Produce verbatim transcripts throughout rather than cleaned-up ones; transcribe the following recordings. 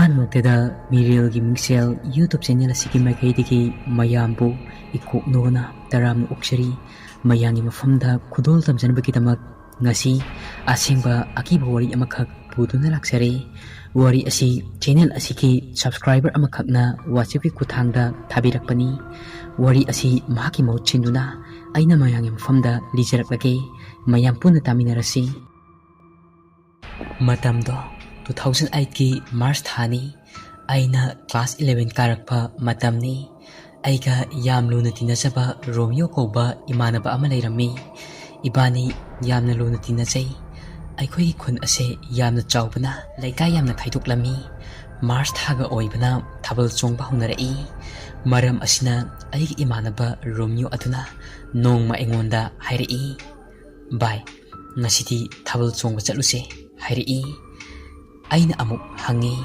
ꯑꯍꯥꯟꯕꯃꯛꯇꯗ ꯃꯤꯔꯦꯜꯒꯤ ꯃꯤꯡꯁꯦꯜ YouTube channel ꯑꯁꯤꯒꯤ ꯃꯥꯏꯀꯩꯗꯒꯤ ꯃꯌꯥꯝꯕꯨ ꯏꯀꯣꯛꯅꯣꯅ ꯇꯔꯥꯝꯅ ꯑꯣꯛꯆꯔꯤ꯫ ꯃꯌꯥꯝꯒꯤ ꯃꯐꯝꯗ ꯈꯨꯗꯣꯜ ꯇꯝꯖꯅꯕꯒꯤꯗꯃꯛ ꯉꯁꯤ ꯑꯁꯦꯡꯕ ꯑꯀꯤꯕ ꯋꯥꯔꯤ ꯑꯃꯈꯛ ꯄꯨꯗꯨꯅ ꯂꯥꯛꯆꯔꯦ꯫ ꯋꯥꯔꯤ ꯑꯁꯤ ꯆꯦꯅꯦꯜ ꯑꯁꯤꯒꯤ subscriber ꯑꯃꯈꯛꯅ WhatsAppꯀꯤ ꯈꯨꯠꯊꯥꯡꯗ ꯊꯥꯕꯤꯔꯛꯄꯅꯤ꯫ ꯋꯥꯔꯤ ꯑꯁꯤ ꯃꯍꯥꯛꯀꯤ ꯃꯍꯨꯠ ꯁꯤꯟꯗꯨꯅ ꯑꯩꯅ ꯃꯌꯥꯝꯒꯤ ꯃꯐꯝꯗ ꯂꯤꯖꯔꯛꯂꯒꯦ꯫ ꯃꯌꯥꯝ ꯄꯨꯟꯅ ꯇꯥꯃꯤꯟꯅꯔꯁꯤ꯫ ꯃꯇꯝꯗꯣ two thousand eightꯀꯤ March ꯊꯥꯅꯤ꯫ ꯑꯩꯅ class eleven ꯀꯥꯔꯛꯄ ꯃꯇꯝꯅꯤ꯫ ꯑꯩꯒ ꯌꯥꯝ ꯂꯨꯅ ꯇꯤꯟꯅꯖꯕ ꯔꯣꯃꯤꯌꯣ ꯀꯧꯕ ꯏꯃꯥꯟꯅꯕ ꯑꯃ ꯂꯩꯔꯝꯃꯤ꯫ ꯏꯕꯥꯅꯤ ꯌꯥꯝꯅ ꯂꯨꯅ ꯇꯤꯟꯅꯖꯩ꯫ ꯑꯩꯈꯣꯏꯒꯤ ꯈꯨꯟ ꯑꯁꯦ ꯌꯥꯝꯅ ꯆꯥꯎꯕꯅ ꯂꯩꯀꯥꯏ ꯌꯥꯝꯅ ꯈꯥꯏꯗꯣꯛꯂꯝꯃꯤ꯫ March ꯊꯥꯒ ꯑꯣꯏꯕꯅ ꯊꯥꯕꯜ ꯆꯣꯡꯕ ꯍꯧꯅꯔꯛꯏ꯫ ꯃꯔꯝ ꯑꯁꯤꯅ ꯑꯩꯒꯤ ꯏꯃꯥꯟꯅꯕ ꯔꯣꯃꯤꯌꯣ ꯑꯗꯨꯅ ꯅꯣꯡꯃ ꯑꯩꯉꯣꯟꯗ ꯍꯥꯏꯔꯛꯏ, "ꯚꯥꯏ, ꯉꯁꯤꯗꯤ ꯊꯥꯕꯜ ꯆꯣꯡꯕ ꯆꯠꯂꯨꯁꯦ," ꯍꯥꯏꯔꯛꯏ꯫ ꯑꯩꯅ ꯑꯃꯨꯛ ꯍꯪꯉꯤ,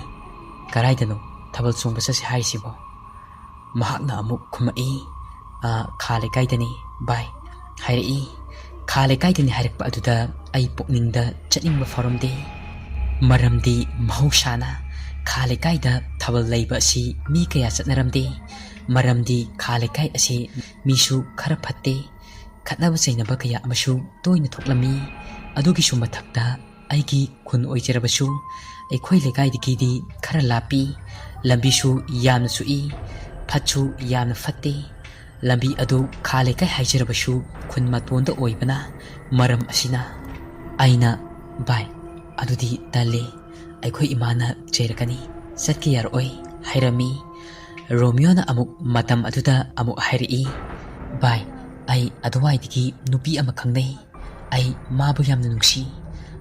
"ꯀꯗꯥꯏꯗꯅꯣ ꯊꯥꯕꯜ ꯆꯣꯡꯕ ꯆꯠꯁꯦ ꯍꯥꯏꯔꯤꯁꯤꯕꯣ?" ꯃꯍꯥꯛꯅ ꯑꯃꯨꯛ ꯈꯨꯝꯃꯛꯏ, "ꯑ, ꯈꯥ ꯂꯩꯀꯥꯏꯗꯅꯤ ꯚꯥꯏ," ꯍꯥꯏꯔꯛꯏ꯫ ꯈꯥ ꯂꯩꯀꯥꯏꯗꯅꯤ ꯍꯥꯏꯔꯛꯄ ꯑꯗꯨꯗ ꯑꯩ ꯄꯨꯛꯅꯤꯡꯗ ꯆꯠꯅꯤꯡꯕ ꯐꯥꯎꯔꯝꯗꯦ꯫ ꯃꯔꯝꯗꯤ ꯃꯍꯧꯁꯥꯅ ꯈꯥ ꯂꯩꯀꯥꯏꯗ ꯊꯥꯕꯜ ꯂꯩꯕ ꯑꯁꯤ ꯃꯤ ꯀꯌꯥ ꯆꯠꯅꯔꯝꯗꯦ꯫ ꯃꯔꯝꯗꯤ ꯈꯥ ꯂꯩꯀꯥꯏ ꯑꯁꯤ ꯃꯤꯁꯨ ꯈꯔ ꯐꯠꯇꯦ꯫ ꯈꯠꯅꯕ ꯆꯩꯅꯕ ꯀꯌꯥ ꯑꯃꯁꯨ ꯇꯣꯏꯅ ꯊꯣꯛꯂꯝꯃꯤ꯫ ꯑꯗꯨꯒꯤꯁꯨ ꯃꯊꯛꯇ ꯑꯩꯒꯤ ꯈꯨꯟ ꯑꯣꯏꯖꯔꯕꯁꯨ ꯑꯩꯈꯣꯏ ꯂꯩꯀꯥꯏꯗꯒꯤꯗꯤ ꯈꯔ ꯂꯥꯞꯄꯤ꯫ ꯂꯝꯕꯤꯁꯨ ꯌꯥꯝꯅ ꯁꯣꯛꯏ, ꯐꯠꯁꯨ ꯌꯥꯝꯅ ꯐꯠꯇꯦ꯫ ꯂꯝꯕꯤ ꯑꯗꯨ ꯈꯥ ꯂꯩꯀꯥꯏ ꯍꯥꯏꯖꯔꯕꯁꯨ ꯈꯨꯟ ꯃꯇꯣꯟꯗ ꯑꯣꯏꯕꯅ ꯃꯔꯝ ꯑꯁꯤꯅ꯫ ꯑꯩꯅ, "ꯚꯥꯏ, ꯑꯗꯨꯗꯤ ꯇꯜꯂꯦ, ꯑꯩꯈꯣꯏ ꯏꯃꯥꯅ ꯆꯩꯔꯛꯀꯅꯤ, ꯆꯠꯀꯦ ꯌꯥꯔꯛꯑꯣꯏ," ꯍꯥꯏꯔꯝꯃꯤ꯫ ꯔꯣꯃꯤꯌꯣꯅ ꯑꯃꯨꯛ ꯃꯇꯝ ꯑꯗꯨꯗ ꯑꯃꯨꯛ ꯍꯥꯏꯔꯛꯏ, "ꯚꯥꯏ, ꯑꯩ ꯑꯗꯨꯋꯥꯏꯗꯒꯤ ꯅꯨꯄꯤ ꯑꯃ ꯈꯪꯅꯩ꯫ ꯑꯩ ꯃꯥꯕꯨ ꯌꯥꯝꯅ ꯅꯨꯡꯁꯤ꯫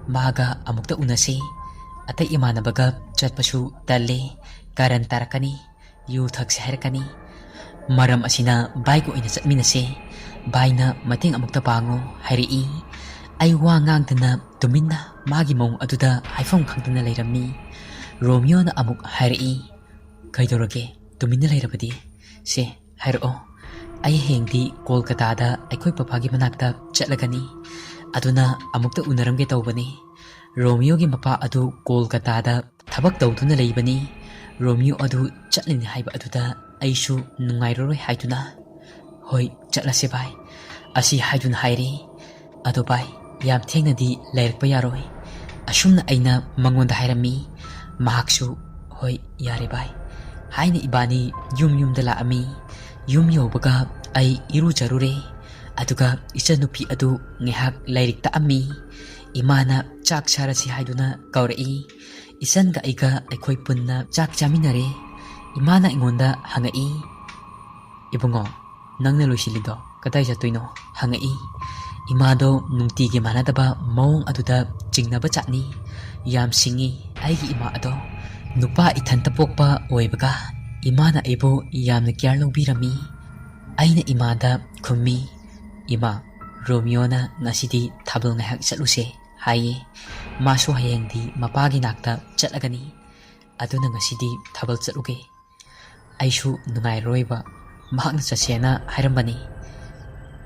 ꯃꯥꯒ ꯑꯃꯨꯛꯇ ꯎꯅꯁꯤ꯫ ꯑꯇꯩ ꯏꯃꯥꯟꯅꯕꯒ ꯆꯠꯄꯁꯨ ꯇꯜꯂꯦ, ꯀꯥꯔꯟ ꯇꯥꯔꯛꯀꯅꯤ, ꯌꯨ ꯊꯛꯁꯦ ꯍꯥꯏꯔꯛꯀꯅꯤ꯫ ꯃꯔꯝ ꯑꯁꯤꯅ ꯚꯥꯏꯒ ꯑꯣꯏꯅ ꯆꯠꯃꯤꯟꯅꯁꯦ꯫ ꯚꯥꯏꯅ ꯃꯇꯦꯡ ꯑꯃꯨꯛꯇ ꯄꯥꯡꯉꯣ," ꯍꯥꯏꯔꯛꯏ꯫ ꯑꯩ ꯋꯥ ꯉꯥꯡꯗꯅ ꯇꯨꯃꯤꯟꯅ ꯃꯥꯒꯤ ꯃꯑꯣꯡ ꯑꯗꯨꯗ ꯍꯥꯏꯐꯝ ꯈꯪꯗꯅ ꯂꯩꯔꯝꯃꯤ꯫ ꯔꯣꯃꯤꯌꯣꯅ ꯑꯃꯨꯛ ꯍꯥꯏꯔꯛꯏ, "ꯀꯩꯗꯧꯔꯒꯦ? ꯇꯨꯃꯤꯟꯅ ꯂꯩꯔꯕꯗꯤ? ꯁꯦ, ꯍꯥꯏꯔꯛꯑꯣ꯫ ꯑꯩ ꯍꯌꯦꯡꯗꯤ ꯀꯣꯜꯀꯇꯥꯗ ꯑꯩꯈꯣꯏ ꯄꯄꯥꯒꯤ ꯃꯅꯥꯛꯇ ꯆꯠꯂꯒꯅꯤ꯫ ꯑꯗꯨꯅ ꯑꯃꯨꯛꯇ ꯎꯅꯔꯝꯒꯦ ꯇꯧꯕꯅꯤ꯫" ꯔꯣꯃꯤꯌꯣꯒꯤ ꯃꯄꯥ ꯑꯗꯨ ꯀꯣꯜꯀꯇꯥꯗ ꯊꯕꯛ ꯇꯧꯗꯨꯅ ꯂꯩꯕꯅꯤ꯫ ꯔꯣꯃꯤꯌꯣ ꯑꯗꯨ ꯆꯠꯂꯅꯤ ꯍꯥꯏꯕ ꯑꯗꯨꯗ ꯑꯩꯁꯨ ꯅꯨꯡꯉꯥꯏꯔꯔꯣꯏ ꯍꯥꯏꯗꯨꯅ, "ꯍꯣꯏ, ꯆꯠꯂꯁꯦ ꯚꯥꯏ," ꯑꯁꯤ ꯍꯥꯏꯗꯨꯅ ꯍꯥꯏꯔꯦ꯫ "ꯑꯗꯣ ꯚꯥꯏ, ꯌꯥꯝ ꯊꯦꯡꯅꯗꯤ ꯂꯩꯔꯛꯄ ꯌꯥꯔꯣꯏ," ꯑꯁꯨꯝꯅ ꯑꯩꯅ ꯃꯉꯣꯟꯗ ꯍꯥꯏꯔꯝꯃꯤ꯫ ꯃꯍꯥꯛꯁꯨ, "ꯍꯣꯏ, ꯌꯥꯔꯦ ꯚꯥꯏ," ꯍꯥꯏꯅ ꯏꯕꯥꯅꯤ ꯌꯨꯝ ꯌꯨꯝꯗ ꯂꯥꯛꯑꯝꯃꯤ꯫ ꯌꯨꯝ ꯌꯧꯕꯒ ꯑꯩ ꯏꯔꯨꯖꯔꯨꯔꯦ꯫ ꯑꯗꯨꯒ ꯏꯆꯟꯅꯨꯄꯤ ꯑꯗꯨ ꯉꯥꯏꯍꯥꯛ ꯂꯥꯏꯔꯤꯛ ꯇꯥꯛꯑꯝꯃꯤ꯫ ꯏꯃꯥꯅ ꯆꯥꯛ ꯆꯥꯔꯁꯤ ꯍꯥꯏꯗꯨꯅ ꯀꯧꯔꯛꯏ꯫ ꯏꯆꯟꯒ ꯑꯩꯒ ꯑꯩꯈꯣꯏ ꯄꯨꯟꯅ ꯆꯥꯛ ꯆꯥꯃꯤꯟꯅꯔꯦ꯫ ꯏꯃꯥꯅ ꯑꯩꯉꯣꯟꯗ ꯍꯪꯉꯛꯏ, "ꯏꯕꯨꯡꯉꯣ, ꯅꯪꯅ ꯂꯣꯏꯁꯤꯜꯂꯤꯗꯣ ꯀꯗꯥꯏ ꯆꯠꯇꯣꯏꯅꯣ?" ꯍꯪꯉꯛꯏ꯫ ꯏꯃꯥꯗꯣ ꯅꯨꯡꯇꯤꯒꯤ ꯃꯥꯟꯅꯗꯕ ꯃꯑꯣꯡ ꯑꯗꯨꯗ ꯆꯤꯡꯅꯕ ꯖꯥꯠꯅꯤ꯫ ꯌꯥꯝ ꯁꯤꯡꯉꯤ ꯑꯩꯒꯤ ꯏꯃꯥ ꯑꯗꯣ꯫ ꯅꯨꯄꯥ ꯏꯊꯟꯇ ꯄꯣꯛꯄ ꯑꯣꯏꯕꯒ ꯏꯃꯥꯅ ꯑꯩꯕꯨ ꯌꯥꯝꯅ ꯀꯤꯌꯔ ꯂꯧꯕꯤꯔꯝꯃꯤ꯫ ꯑꯩꯅ ꯏꯃꯥꯗ ꯈꯨꯝꯃꯤ, "ꯏꯃꯥ, ꯔꯣꯃꯤꯌꯣꯅ ꯉꯁꯤꯗꯤ ꯊꯥꯕꯜ ꯉꯥꯏꯍꯥꯛ ꯆꯠꯂꯨꯁꯦ ꯍꯥꯏꯌꯦ꯫ ꯃꯥꯁꯨ ꯍꯌꯦꯡꯗꯤ ꯃꯄꯥꯒꯤ ꯅꯥꯛꯇ ꯆꯠꯂꯒꯅꯤ꯫ ꯑꯗꯨꯅ ꯉꯁꯤꯗꯤ ꯊꯥꯕꯜ ꯆꯠꯂꯨꯒꯦ꯫ ꯑꯩꯁꯨ ꯅꯨꯡꯉꯥꯏꯔꯔꯣꯏꯕ꯫ ꯃꯍꯥꯛꯅ ꯆꯠꯁꯦꯅ ꯍꯥꯏꯔꯝꯕꯅꯤ꯫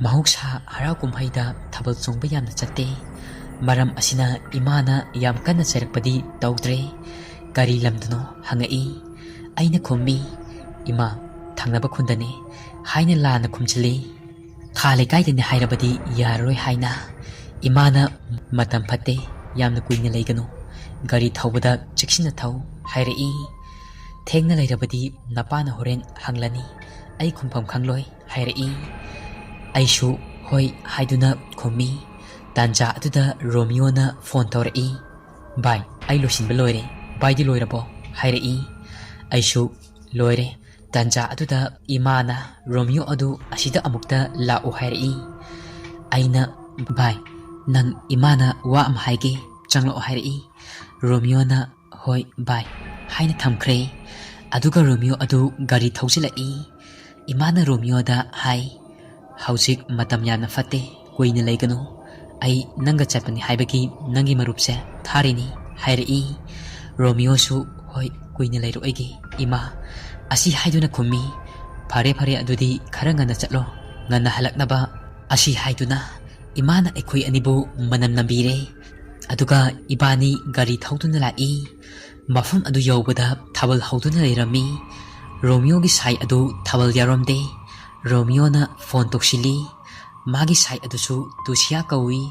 ꯃꯍꯧꯁꯥ ꯍꯔꯥꯎ ꯀꯨꯝꯍꯩꯗ ꯊꯥꯕꯜ ꯆꯣꯡꯕ ꯌꯥꯝꯅ ꯆꯠꯇꯦ꯫ ꯃꯔꯝ ꯑꯁꯤꯅ ꯏꯃꯥꯅ ꯌꯥꯝ ꯀꯟꯅ ꯆꯩꯔꯛꯄꯗꯤ ꯇꯧꯗ꯭ꯔꯦ꯫ ꯀꯔꯤ ꯂꯝꯗꯅꯣ ꯍꯪꯉꯛꯏ꯫ ꯑꯩꯅ ꯈꯨꯝꯃꯤ, "ꯏꯃꯥ, ꯊꯪꯅꯕ ꯈꯨꯟꯗꯅꯤ" ꯍꯥꯏꯅ ꯂꯥꯟꯅ ꯈꯨꯝꯖꯤꯜꯂꯤ꯫ "ꯈꯥ ꯂꯩꯀꯥꯏꯗꯅꯤ ꯍꯥꯏꯔꯕꯗꯤ ꯌꯥꯔꯔꯣꯏ" ꯍꯥꯏꯅ꯫ ꯏꯃꯥꯅ, "ꯃꯇꯝ ꯐꯠꯇꯦ, ꯌꯥꯝꯅ ꯀꯨꯏꯅ ꯂꯩꯒꯅꯨ, ꯒꯥꯔꯤ ꯊꯧꯕꯗ ꯆꯦꯛꯁꯤꯟꯅ ꯊꯧ" ꯍꯥꯏꯔꯛꯏ꯫ "ꯊꯦꯡꯅ ꯂꯩꯔꯕꯗꯤ ꯅꯄꯥꯅ ꯍꯣꯔꯦꯟ ꯍꯪꯂꯅꯤ, ꯑꯩ ꯈꯨꯝꯐꯝ ꯈꯪꯂꯣꯏ" ꯍꯥꯏꯔꯛꯏ꯫ ꯑꯩꯁꯨ "ꯍꯣꯏ" ꯍꯥꯏꯗꯨꯅ ꯈꯨꯝꯃꯤ꯫ ꯇꯥꯟꯖꯥ ꯑꯗꯨꯗ ꯔꯣꯃꯤꯌꯣꯅ ꯐꯣꯟ ꯇꯧꯔꯛꯏ꯫ "ꯚꯥꯏ, ꯑꯩ ꯂꯣꯏꯁꯤꯟꯕ ꯂꯣꯏꯔꯦ, ꯚꯥꯏꯗꯤ ꯂꯣꯏꯔꯕꯣ?" ꯍꯥꯏꯔꯛꯏ꯫ ꯑꯩꯁꯨ "ꯂꯣꯏꯔꯦ"꯫ ꯇꯥꯟꯖꯥ ꯑꯗꯨꯗ ꯏꯃꯥꯅ ꯔꯣꯃꯤꯌꯣ ꯑꯗꯨ ꯑꯁꯤꯗ ꯑꯃꯨꯛꯇ ꯂꯥꯛꯎ ꯍꯥꯏꯔꯛꯏ꯫ ꯑꯩꯅ, "ꯚꯥꯏ, ꯅꯪ ꯏꯃꯥꯅ ꯋꯥ ꯑꯃ ꯍꯥꯏꯒꯦ, ꯆꯪꯂꯛꯑꯣ" ꯍꯥꯏꯔꯛꯏ꯫ ꯔꯣꯃꯤꯌꯣꯅ "ꯍꯣꯏ ꯚꯥꯏ" ꯍꯥꯏꯅ ꯊꯝꯈ꯭ꯔꯦ꯫ ꯑꯗꯨꯒ ꯔꯣꯃꯤꯌꯣ ꯑꯗꯨ ꯒꯥꯔꯤ ꯊꯧꯖꯤꯜꯂꯛꯏ꯫ ꯏꯃꯥꯅ ꯔꯣꯃꯤꯌꯣꯗ ꯍꯥꯏ, "ꯍꯧꯖꯤꯛ ꯃꯇꯝ ꯌꯥꯝꯅ ꯐꯠꯇꯦ, ꯀꯨꯏꯅ ꯂꯩꯒꯅꯨ꯫ ꯑꯩ ꯅꯪꯒ ꯆꯠꯄꯅꯤ ꯍꯥꯏꯕꯒꯤ ꯅꯪꯒꯤ ꯃꯔꯨꯞꯁꯦ ꯊꯥꯔꯤꯅꯤ" ꯍꯥꯏꯔꯛꯏ꯫ ꯔꯣꯃꯤꯌꯣꯁꯨ, "ꯍꯣꯏ, ꯀꯨꯏꯅ ꯂꯩꯔꯣꯏꯒꯦ ꯏꯃꯥ꯫ ꯑꯁꯤ ꯍꯥꯏꯗꯨꯅ ꯈꯨꯝꯃꯤ꯫ "ꯐꯔꯦ, ꯐꯔꯦ, ꯑꯗꯨꯗꯤ ꯈꯔ ꯉꯟꯅ ꯆꯠꯂꯣ, ꯉꯟꯅ ꯍꯜꯂꯛꯅꯕ" ꯑꯁꯤ ꯍꯥꯏꯗꯨꯅ ꯏꯃꯥꯅ ꯑꯩꯈꯣꯏ ꯑꯅꯤꯕꯨ ꯃꯅꯝ ꯅꯝꯕꯤꯔꯦ꯫ ꯑꯗꯨꯒ ꯏꯕꯥꯅꯤ ꯒꯥꯔꯤ ꯊꯧꯗꯨꯅ ꯂꯥꯛꯏ꯫ ꯃꯐꯝ ꯑꯗꯨ ꯌꯧꯕꯗ ꯊꯥꯕꯜ ꯍꯧꯗꯨꯅ ꯂꯩꯔꯝꯃꯤ꯫ ꯔꯣꯃꯤꯌꯣꯒꯤ ꯁꯥꯏ ꯑꯗꯨ ꯊꯥꯕꯜ ꯌꯥꯎꯔꯝꯗꯦ꯫ ꯔꯣꯃꯤꯌꯣꯅ ꯐꯣꯟ ꯇꯧꯁꯤꯜꯂꯤ꯫ ꯃꯥꯒꯤ ꯁꯥꯏ ꯑꯗꯨꯁꯨ ꯇꯨꯁꯤꯌꯥ ꯀꯧꯏ꯫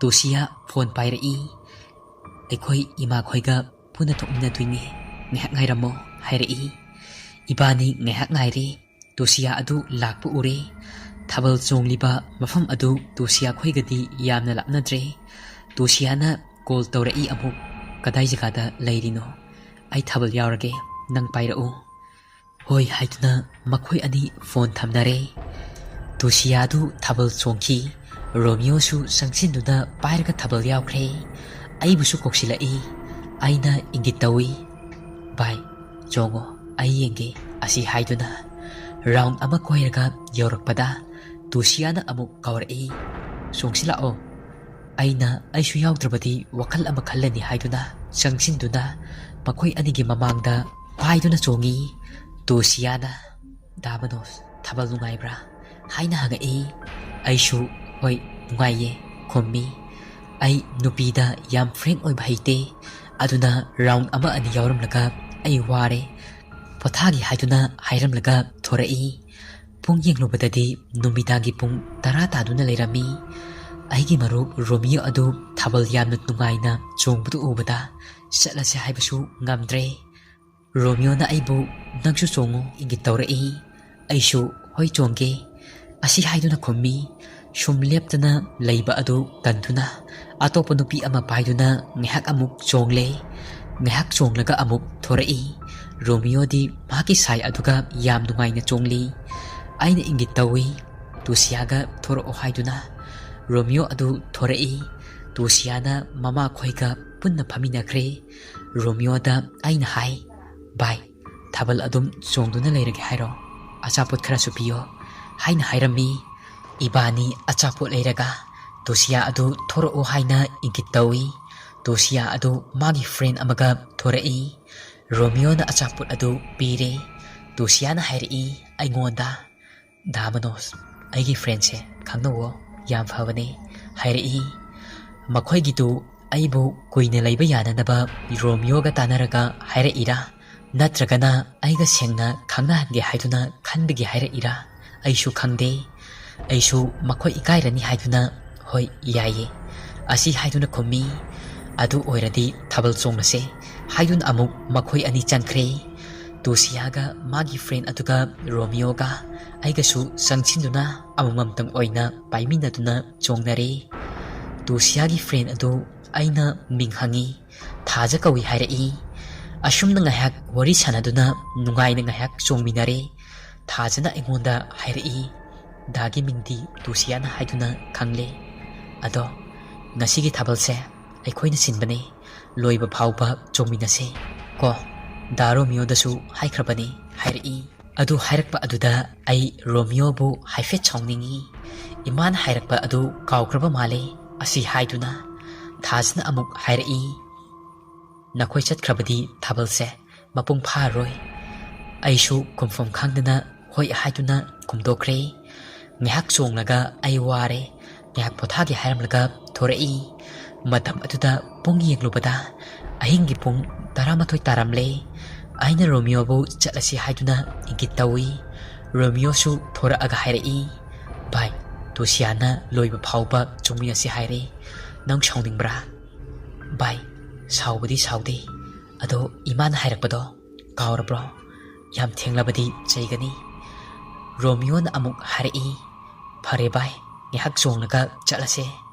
ꯇꯨꯁꯤꯌꯥ ꯐꯣꯟ ꯄꯥꯏꯔꯛꯏ꯫ "ꯑꯩꯈꯣꯏ ꯏꯃꯥꯈꯣꯏꯒ ꯄꯨꯟꯅ ꯊꯣꯛꯃꯤꯟꯅꯗꯣꯏꯅꯤ, ꯉꯥꯏꯍꯥꯛ ꯉꯥꯏꯔꯝꯃꯣ" ꯍꯥꯏꯔꯛꯏ꯫ ꯏꯕꯥꯅꯤ ꯉꯥꯏꯍꯥꯛ ꯉꯥꯏꯔꯦ꯫ ꯇꯨꯁꯤꯌꯥ ꯑꯗꯨ ꯂꯥꯛꯄ ꯎꯔꯦ꯫ ꯊꯥꯕꯜ ꯆꯣꯡꯂꯤꯕ ꯃꯐꯝ ꯑꯗꯨ ꯇꯨꯁꯤꯌꯥ ꯈꯣꯏꯒꯗꯤ ꯌꯥꯝꯅ ꯂꯥꯞꯅꯗ꯭ꯔꯦ꯫ ꯇꯨꯁꯤꯌꯥꯅ ꯀꯣꯜ ꯇꯧꯔꯛꯏ ꯑꯃꯨꯛ, "ꯀꯗꯥꯏ ꯖꯒꯥꯗ ꯂꯩꯔꯤꯅꯣ? ꯑꯩ ꯊꯥꯕꯜ ꯌꯥꯎꯔꯒꯦ, ꯅꯪ ꯄꯥꯏꯔꯛꯎ"꯫ "ꯍꯣꯏ" ꯍꯥꯏꯗꯨꯅ ꯃꯈꯣꯏ ꯑꯅꯤ ꯐꯣꯟ ꯊꯝꯅꯔꯦ꯫ ꯇꯨꯁꯤꯌꯥꯗꯨ ꯊꯥꯕꯜ ꯆꯣꯡꯈꯤ꯫ ꯔꯣꯃꯤꯌꯣꯁꯨ ꯆꯪꯁꯤꯟꯗꯨꯅ ꯄꯥꯏꯔꯒ ꯊꯥꯕꯜ ꯌꯥꯎꯈ꯭ꯔꯦ꯫ ꯑꯩꯕꯨꯁꯨ ꯀꯧꯁꯤꯜꯂꯛꯏ꯫ ꯑꯩꯅ ꯏꯪꯒꯤꯠ ꯇꯧꯏ, "ꯚꯥꯏ, ꯆꯣꯡꯉꯣ, ꯑꯩ ꯌꯦꯡꯒꯦ" ꯑꯁꯤ ꯍꯥꯏꯗꯨꯅ꯫ ꯔꯥꯎꯟ ꯑꯃ ꯀꯣꯏꯔꯒ ꯌꯧꯔꯛꯄꯗ ꯇꯨꯁꯤꯌꯥꯅ ꯑꯃꯨꯛ ꯀꯧꯔꯛꯏ, "ꯆꯣꯡꯁꯤꯜꯂꯛꯑꯣ"꯫ ꯑꯩꯅ ꯑꯩꯁꯨ ꯌꯥꯎꯗ꯭ꯔꯕꯗꯤ ꯋꯥꯈꯜ ꯑꯃ ꯈꯜꯂꯅꯤ ꯍꯥꯏꯗꯨꯅ ꯆꯪꯁꯤꯟꯗꯨꯅ ꯃꯈꯣꯏ ꯑꯅꯤꯒꯤ ꯃꯃꯥꯡꯗ ꯄꯥꯏꯗꯨꯅ ꯆꯣꯡꯉꯤ꯫ ꯇꯨꯁꯤꯌꯥꯅ, "ꯗꯥ ꯃꯅꯣꯖ, ꯊꯥꯕꯜ ꯅꯨꯡꯉꯥꯏꯕ꯭ꯔꯥ?" ꯍꯥꯏꯅ ꯍꯪꯉꯛꯏ꯫ ꯑꯩꯁꯨ, "ꯍꯣꯏ, ꯅꯨꯡꯉꯥꯏꯌꯦ" ꯈꯨꯝꯃꯤ꯫ ꯑꯩ ꯅꯨꯄꯤꯗ ꯌꯥꯝ ꯐ꯭ꯔꯦꯡ ꯑꯣꯏꯕ ꯍꯩꯇꯦ, ꯑꯗꯨꯅ ꯔꯥꯎꯟ ꯑꯃ ꯑꯅꯤ ꯌꯥꯎꯔꯝꯂꯒ ꯑꯩ ꯋꯥꯔꯦ, ꯄꯣꯊꯥꯒꯦ ꯍꯥꯏꯗꯨꯅ ꯍꯥꯏꯔꯝꯂꯒ ꯊꯣꯔꯛꯏ꯫ ꯄꯨꯡ ꯌꯦꯡꯂꯨꯕꯗꯗꯤ ꯅꯨꯃꯤꯗꯥꯡꯒꯤ ꯄꯨꯡ ꯇꯔꯥ ꯇꯥꯗꯨꯅ ꯂꯩꯔꯝꯃꯤ꯫ ꯑꯩꯒꯤ ꯃꯔꯨꯞ ꯔꯣꯃꯤꯌꯣ ꯑꯗꯨ ꯊꯥꯕꯜ ꯌꯥꯝꯅ ꯅꯨꯡꯉꯥꯏꯅ ꯆꯣꯡꯕꯗꯨ ꯎꯕꯗ ꯆꯠꯂꯁꯦ ꯍꯥꯏꯕꯁꯨ ꯉꯝꯗ꯭ꯔꯦ꯫ ꯔꯣꯃꯤꯌꯣꯅ ꯑꯩꯕꯨ, "ꯅꯪꯁꯨ ꯆꯣꯡꯉꯨ" ꯏꯪꯒꯤꯠ ꯇꯧꯔꯛꯏ꯫ ꯑꯩꯁꯨ, "ꯍꯣꯏ, ꯆꯣꯡꯒꯦ" ꯑꯁꯤ ꯍꯥꯏꯗꯨꯅ ꯈꯨꯝꯃꯤ꯫ ꯁꯨꯝ ꯂꯦꯞꯇꯅ ꯂꯩꯕ ꯑꯗꯨ ꯇꯟꯗꯨꯅ ꯑꯇꯣꯞꯄ ꯅꯨꯄꯤ ꯑꯃ ꯄꯥꯏꯗꯨꯅ ꯉꯥꯏꯍꯥꯛ ꯑꯃꯨꯛ ꯆꯣꯡꯂꯦ꯫ ꯉꯥꯏꯍꯥꯛ ꯆꯣꯡꯂꯒ ꯑꯃꯨꯛ ꯊꯣꯔꯛꯏ꯫ ꯔꯣꯃꯤꯌꯣꯗꯤ ꯃꯍꯥꯛꯀꯤ ꯁꯥꯏ ꯑꯗꯨꯒ ꯌꯥꯝ ꯅꯨꯡꯉꯥꯏꯅ ꯆꯣꯡꯂꯤ꯫ ꯑꯩꯅ ꯏꯪꯒꯤꯠ ꯇꯧꯏ, "ꯇꯨꯁꯤꯌꯥꯒ ꯊꯣꯔꯛꯑꯣ" ꯍꯥꯏꯗꯨꯅ꯫ ꯔꯣꯃꯤꯌꯣ ꯑꯗꯨ ꯊꯣꯔꯛꯏ꯫ ꯇꯨꯁꯤꯌꯥꯅ ꯃꯃꯥꯈꯣꯏꯒ ꯄꯨꯟꯅ ꯐꯝꯃꯤꯟꯅꯈ꯭ꯔꯦ꯫ ꯔꯣꯃꯤꯌꯣꯗ ꯑꯩꯅ ꯍꯥꯏ, "ꯚꯥꯏ, ꯊꯥꯕꯜ ꯑꯗꯨꯝ ꯆꯣꯡꯗꯨꯅ ꯂꯩꯔꯒꯦ ꯍꯥꯏꯔꯣ? ꯑꯆꯥꯄꯣꯠ ꯈꯔꯁꯨ ꯄꯤꯌꯣ" ꯍꯥꯏꯅ ꯍꯥꯏꯔꯝꯃꯤ꯫ ꯏꯕꯥꯅꯤ ꯑꯆꯥꯄꯣꯠ ꯂꯩꯔꯒ ꯇꯨꯁꯤꯌꯥ ꯑꯗꯨ ꯊꯣꯔꯛꯑꯣ ꯍꯥꯏꯅ ꯏꯪꯒꯤꯠ ꯇꯧꯏ꯫ ꯇꯨꯁꯤꯌꯥ ꯑꯗꯨ ꯃꯥꯒꯤ ꯐ꯭ꯔꯦꯟ ꯑꯃꯒ ꯊꯣꯔꯛꯏ꯫ ꯔꯣꯃꯤꯌꯣꯅ ꯑꯆꯥꯄꯣꯠ ꯑꯗꯨ ꯄꯤꯔꯦ꯫ ꯇꯨꯁꯤꯌꯥꯅ ꯍꯥꯏꯔꯛꯏ ꯑꯩꯉꯣꯟꯗ, "ꯗꯥ ꯃꯅꯣꯖ, ꯑꯩꯒꯤ ꯐ꯭ꯔꯦꯟꯁꯦ ꯈꯪꯅꯧꯋꯣ, ꯌꯥꯝ ꯐꯕꯅꯦ" ꯍꯥꯏꯔꯛꯏ꯫ ꯃꯈꯣꯏꯒꯤꯗꯨ ꯑꯩꯕꯨ ꯀꯨꯏꯅ ꯂꯩꯕ ꯌꯥꯅꯅꯕ ꯔꯣꯃꯤꯌꯣꯒ ꯇꯥꯟꯅꯔꯒ ꯍꯥꯏꯔꯛꯏꯔꯥ? ꯅꯠꯇ꯭ꯔꯒꯅ ꯑꯩꯒ ꯁꯦꯡꯅ ꯈꯪꯅꯍꯟꯒꯦ ꯍꯥꯏꯗꯨꯅ ꯈꯟꯕꯒꯤ ꯍꯥꯏꯔꯛꯏꯔꯥ? ꯑꯩꯁꯨ ꯈꯪꯗꯦ꯫ ꯑꯩꯁꯨ ꯃꯈꯣꯏ ꯏꯀꯥꯏꯔꯅꯤ ꯍꯥꯏꯗꯨꯅ, "ꯍꯣꯏ, ꯌꯥꯏꯌꯦ," ꯑꯁꯤ ꯍꯥꯏꯗꯨꯅ ꯈꯨꯝꯃꯤ꯫ "ꯑꯗꯨ ꯑꯣꯏꯔꯗꯤ ꯊꯥꯕꯜ ꯆꯣꯡꯂꯁꯦ," ꯍꯥꯏꯗꯨꯅ ꯑꯃꯨꯛ ꯃꯈꯣꯏ ꯑꯅꯤ ꯆꯪꯈ꯭ꯔꯦ꯫ ꯇꯨꯁꯤꯌꯥꯒ ꯃꯥꯒꯤ friend ꯑꯗꯨꯒ ꯔꯣꯃꯤꯌꯣꯒ ꯑꯩꯒꯁꯨ ꯆꯪꯁꯤꯟꯗꯨꯅ ꯑꯃꯃꯝꯇꯪ ꯑꯣꯏꯅ ꯄꯥꯏꯃꯤꯟꯅꯗꯨꯅ ꯆꯣꯡꯅꯔꯦ꯫ ꯇꯨꯁꯤꯌꯥꯒꯤ friend ꯑꯗꯨ ꯑꯩꯅ ꯃꯤꯡ ꯍꯪꯉꯤ꯫ "ꯊꯥꯖ ꯀꯧꯏ" ꯍꯥꯏꯔꯛꯏ꯫ ꯑꯁꯨꯝꯅ ꯉꯥꯏꯍꯥꯛ ꯋꯥꯔꯤ ꯁꯥꯟꯅꯗꯨꯅ ꯅꯨꯡꯉꯥꯏꯅ ꯉꯥꯏꯍꯥꯛ ꯆꯣꯡꯃꯤꯟꯅꯔꯦ꯫ ꯊꯥꯖꯅ ꯑꯩꯉꯣꯟꯗ ꯍꯥꯏꯔꯛꯏ, "ꯗꯥꯒꯤ ꯃꯤꯡꯗꯤ ꯇꯨꯁꯤꯌꯥꯅ ꯍꯥꯏꯗꯨꯅ ꯈꯪꯂꯦ꯫ ꯑꯗꯣ ꯉꯁꯤꯒꯤ ꯊꯥꯕꯜꯁꯦ ꯑꯩꯈꯣꯏꯅ ꯁꯤꯟꯕꯅꯦ꯫ ꯂꯣꯏꯕ ꯐꯥꯎꯕ ꯆꯣꯡꯃꯤꯟꯅꯁꯦ ꯀꯣ꯫ ꯗꯥ ꯔꯣꯃꯤꯌꯣꯗꯁꯨ ꯍꯥꯏꯈ꯭ꯔꯕꯅꯤ," ꯍꯥꯏꯔꯛꯏ꯫ ꯑꯗꯨ ꯍꯥꯏꯔꯛꯄ ꯑꯗꯨꯗ ꯑꯩ ꯔꯣꯃꯤꯌꯣꯕꯨ ꯍꯥꯏꯐꯦꯠ ꯁꯥꯎꯅꯤꯡꯏ꯫ "ꯏꯃꯥꯅ ꯍꯥꯏꯔꯛꯄ ꯑꯗꯨ ꯀꯥꯎꯈ꯭ꯔꯕ ꯃꯥꯜꯂꯦ," ꯑꯁꯤ ꯍꯥꯏꯗꯨꯅ ꯊꯥꯖꯅ ꯑꯃꯨꯛ ꯍꯥꯏꯔꯛꯏ, "ꯅꯈꯣꯏ ꯆꯠꯈ꯭ꯔꯕꯗꯤ ꯊꯥꯕꯜꯁꯦ ꯃꯄꯨꯡ ꯐꯥꯔꯔꯣꯏ꯫" ꯑꯩꯁꯨ ꯈꯨꯝꯐꯝ ꯈꯪꯗꯅ ꯍꯣꯏ ꯍꯥꯏꯗꯨꯅ ꯈꯨꯝꯗꯣꯛꯈ꯭ꯔꯦ꯫ ꯉꯥꯏꯍꯥꯛ ꯆꯣꯡꯂꯒ ꯑꯩ ꯋꯥꯔꯦ, ꯉꯥꯏꯍꯥꯛ ꯄꯣꯊꯥꯒꯦ ꯍꯥꯏꯔꯝꯂꯒ ꯊꯣꯔꯛꯏ꯫ ꯃꯇꯝ ꯑꯗꯨꯗ ꯄꯨꯡ ꯌꯦꯡꯂꯨꯕꯗ ꯑꯍꯤꯡꯒꯤ ꯄꯨꯡ ꯇꯔꯥꯃꯥꯊꯣꯏ ꯇꯥꯔꯝꯂꯦ꯫ ꯑꯩꯅ ꯔꯣꯃꯤꯌꯣꯕꯨ ꯆꯠꯂꯁꯤ ꯍꯥꯏꯗꯨꯅ ꯏꯪꯒꯤꯠ ꯇꯧꯏ꯫ ꯔꯣꯃꯤꯌꯣꯁꯨ ꯊꯣꯔꯛꯑꯒ ꯍꯥꯏꯔꯛꯏ, "ꯚꯥꯏ, ꯇꯨꯁꯤꯌꯥꯅ ꯂꯣꯏꯕ ꯐꯥꯎꯕ ꯆꯣꯡꯃꯤꯟꯅꯁꯤ ꯍꯥꯏꯔꯦ꯫ ꯅꯪ ꯁꯥꯎꯅꯤꯡꯕ꯭ꯔꯥ?" "ꯚꯥꯏ, ꯁꯥꯎꯕꯗꯤ ꯁꯥꯎꯗꯦ꯫ ꯑꯗꯣ ꯏꯃꯥꯅ ꯍꯥꯏꯔꯛꯄꯗꯣ ꯀꯥꯎꯔꯕ꯭ꯔꯣ? ꯌꯥꯝ ꯊꯦꯡꯂꯕꯗꯤ ꯆꯩꯒꯅꯤ꯫" ꯔꯣꯃꯤꯌꯣꯅ ꯑꯃꯨꯛ ꯍꯥꯏꯔꯛꯏ, "ꯐꯔꯦ ꯚꯥꯏ, ꯉꯥꯏꯍꯥꯛ ꯆꯣꯡꯂꯒ ꯆꯠꯂꯁꯦ,"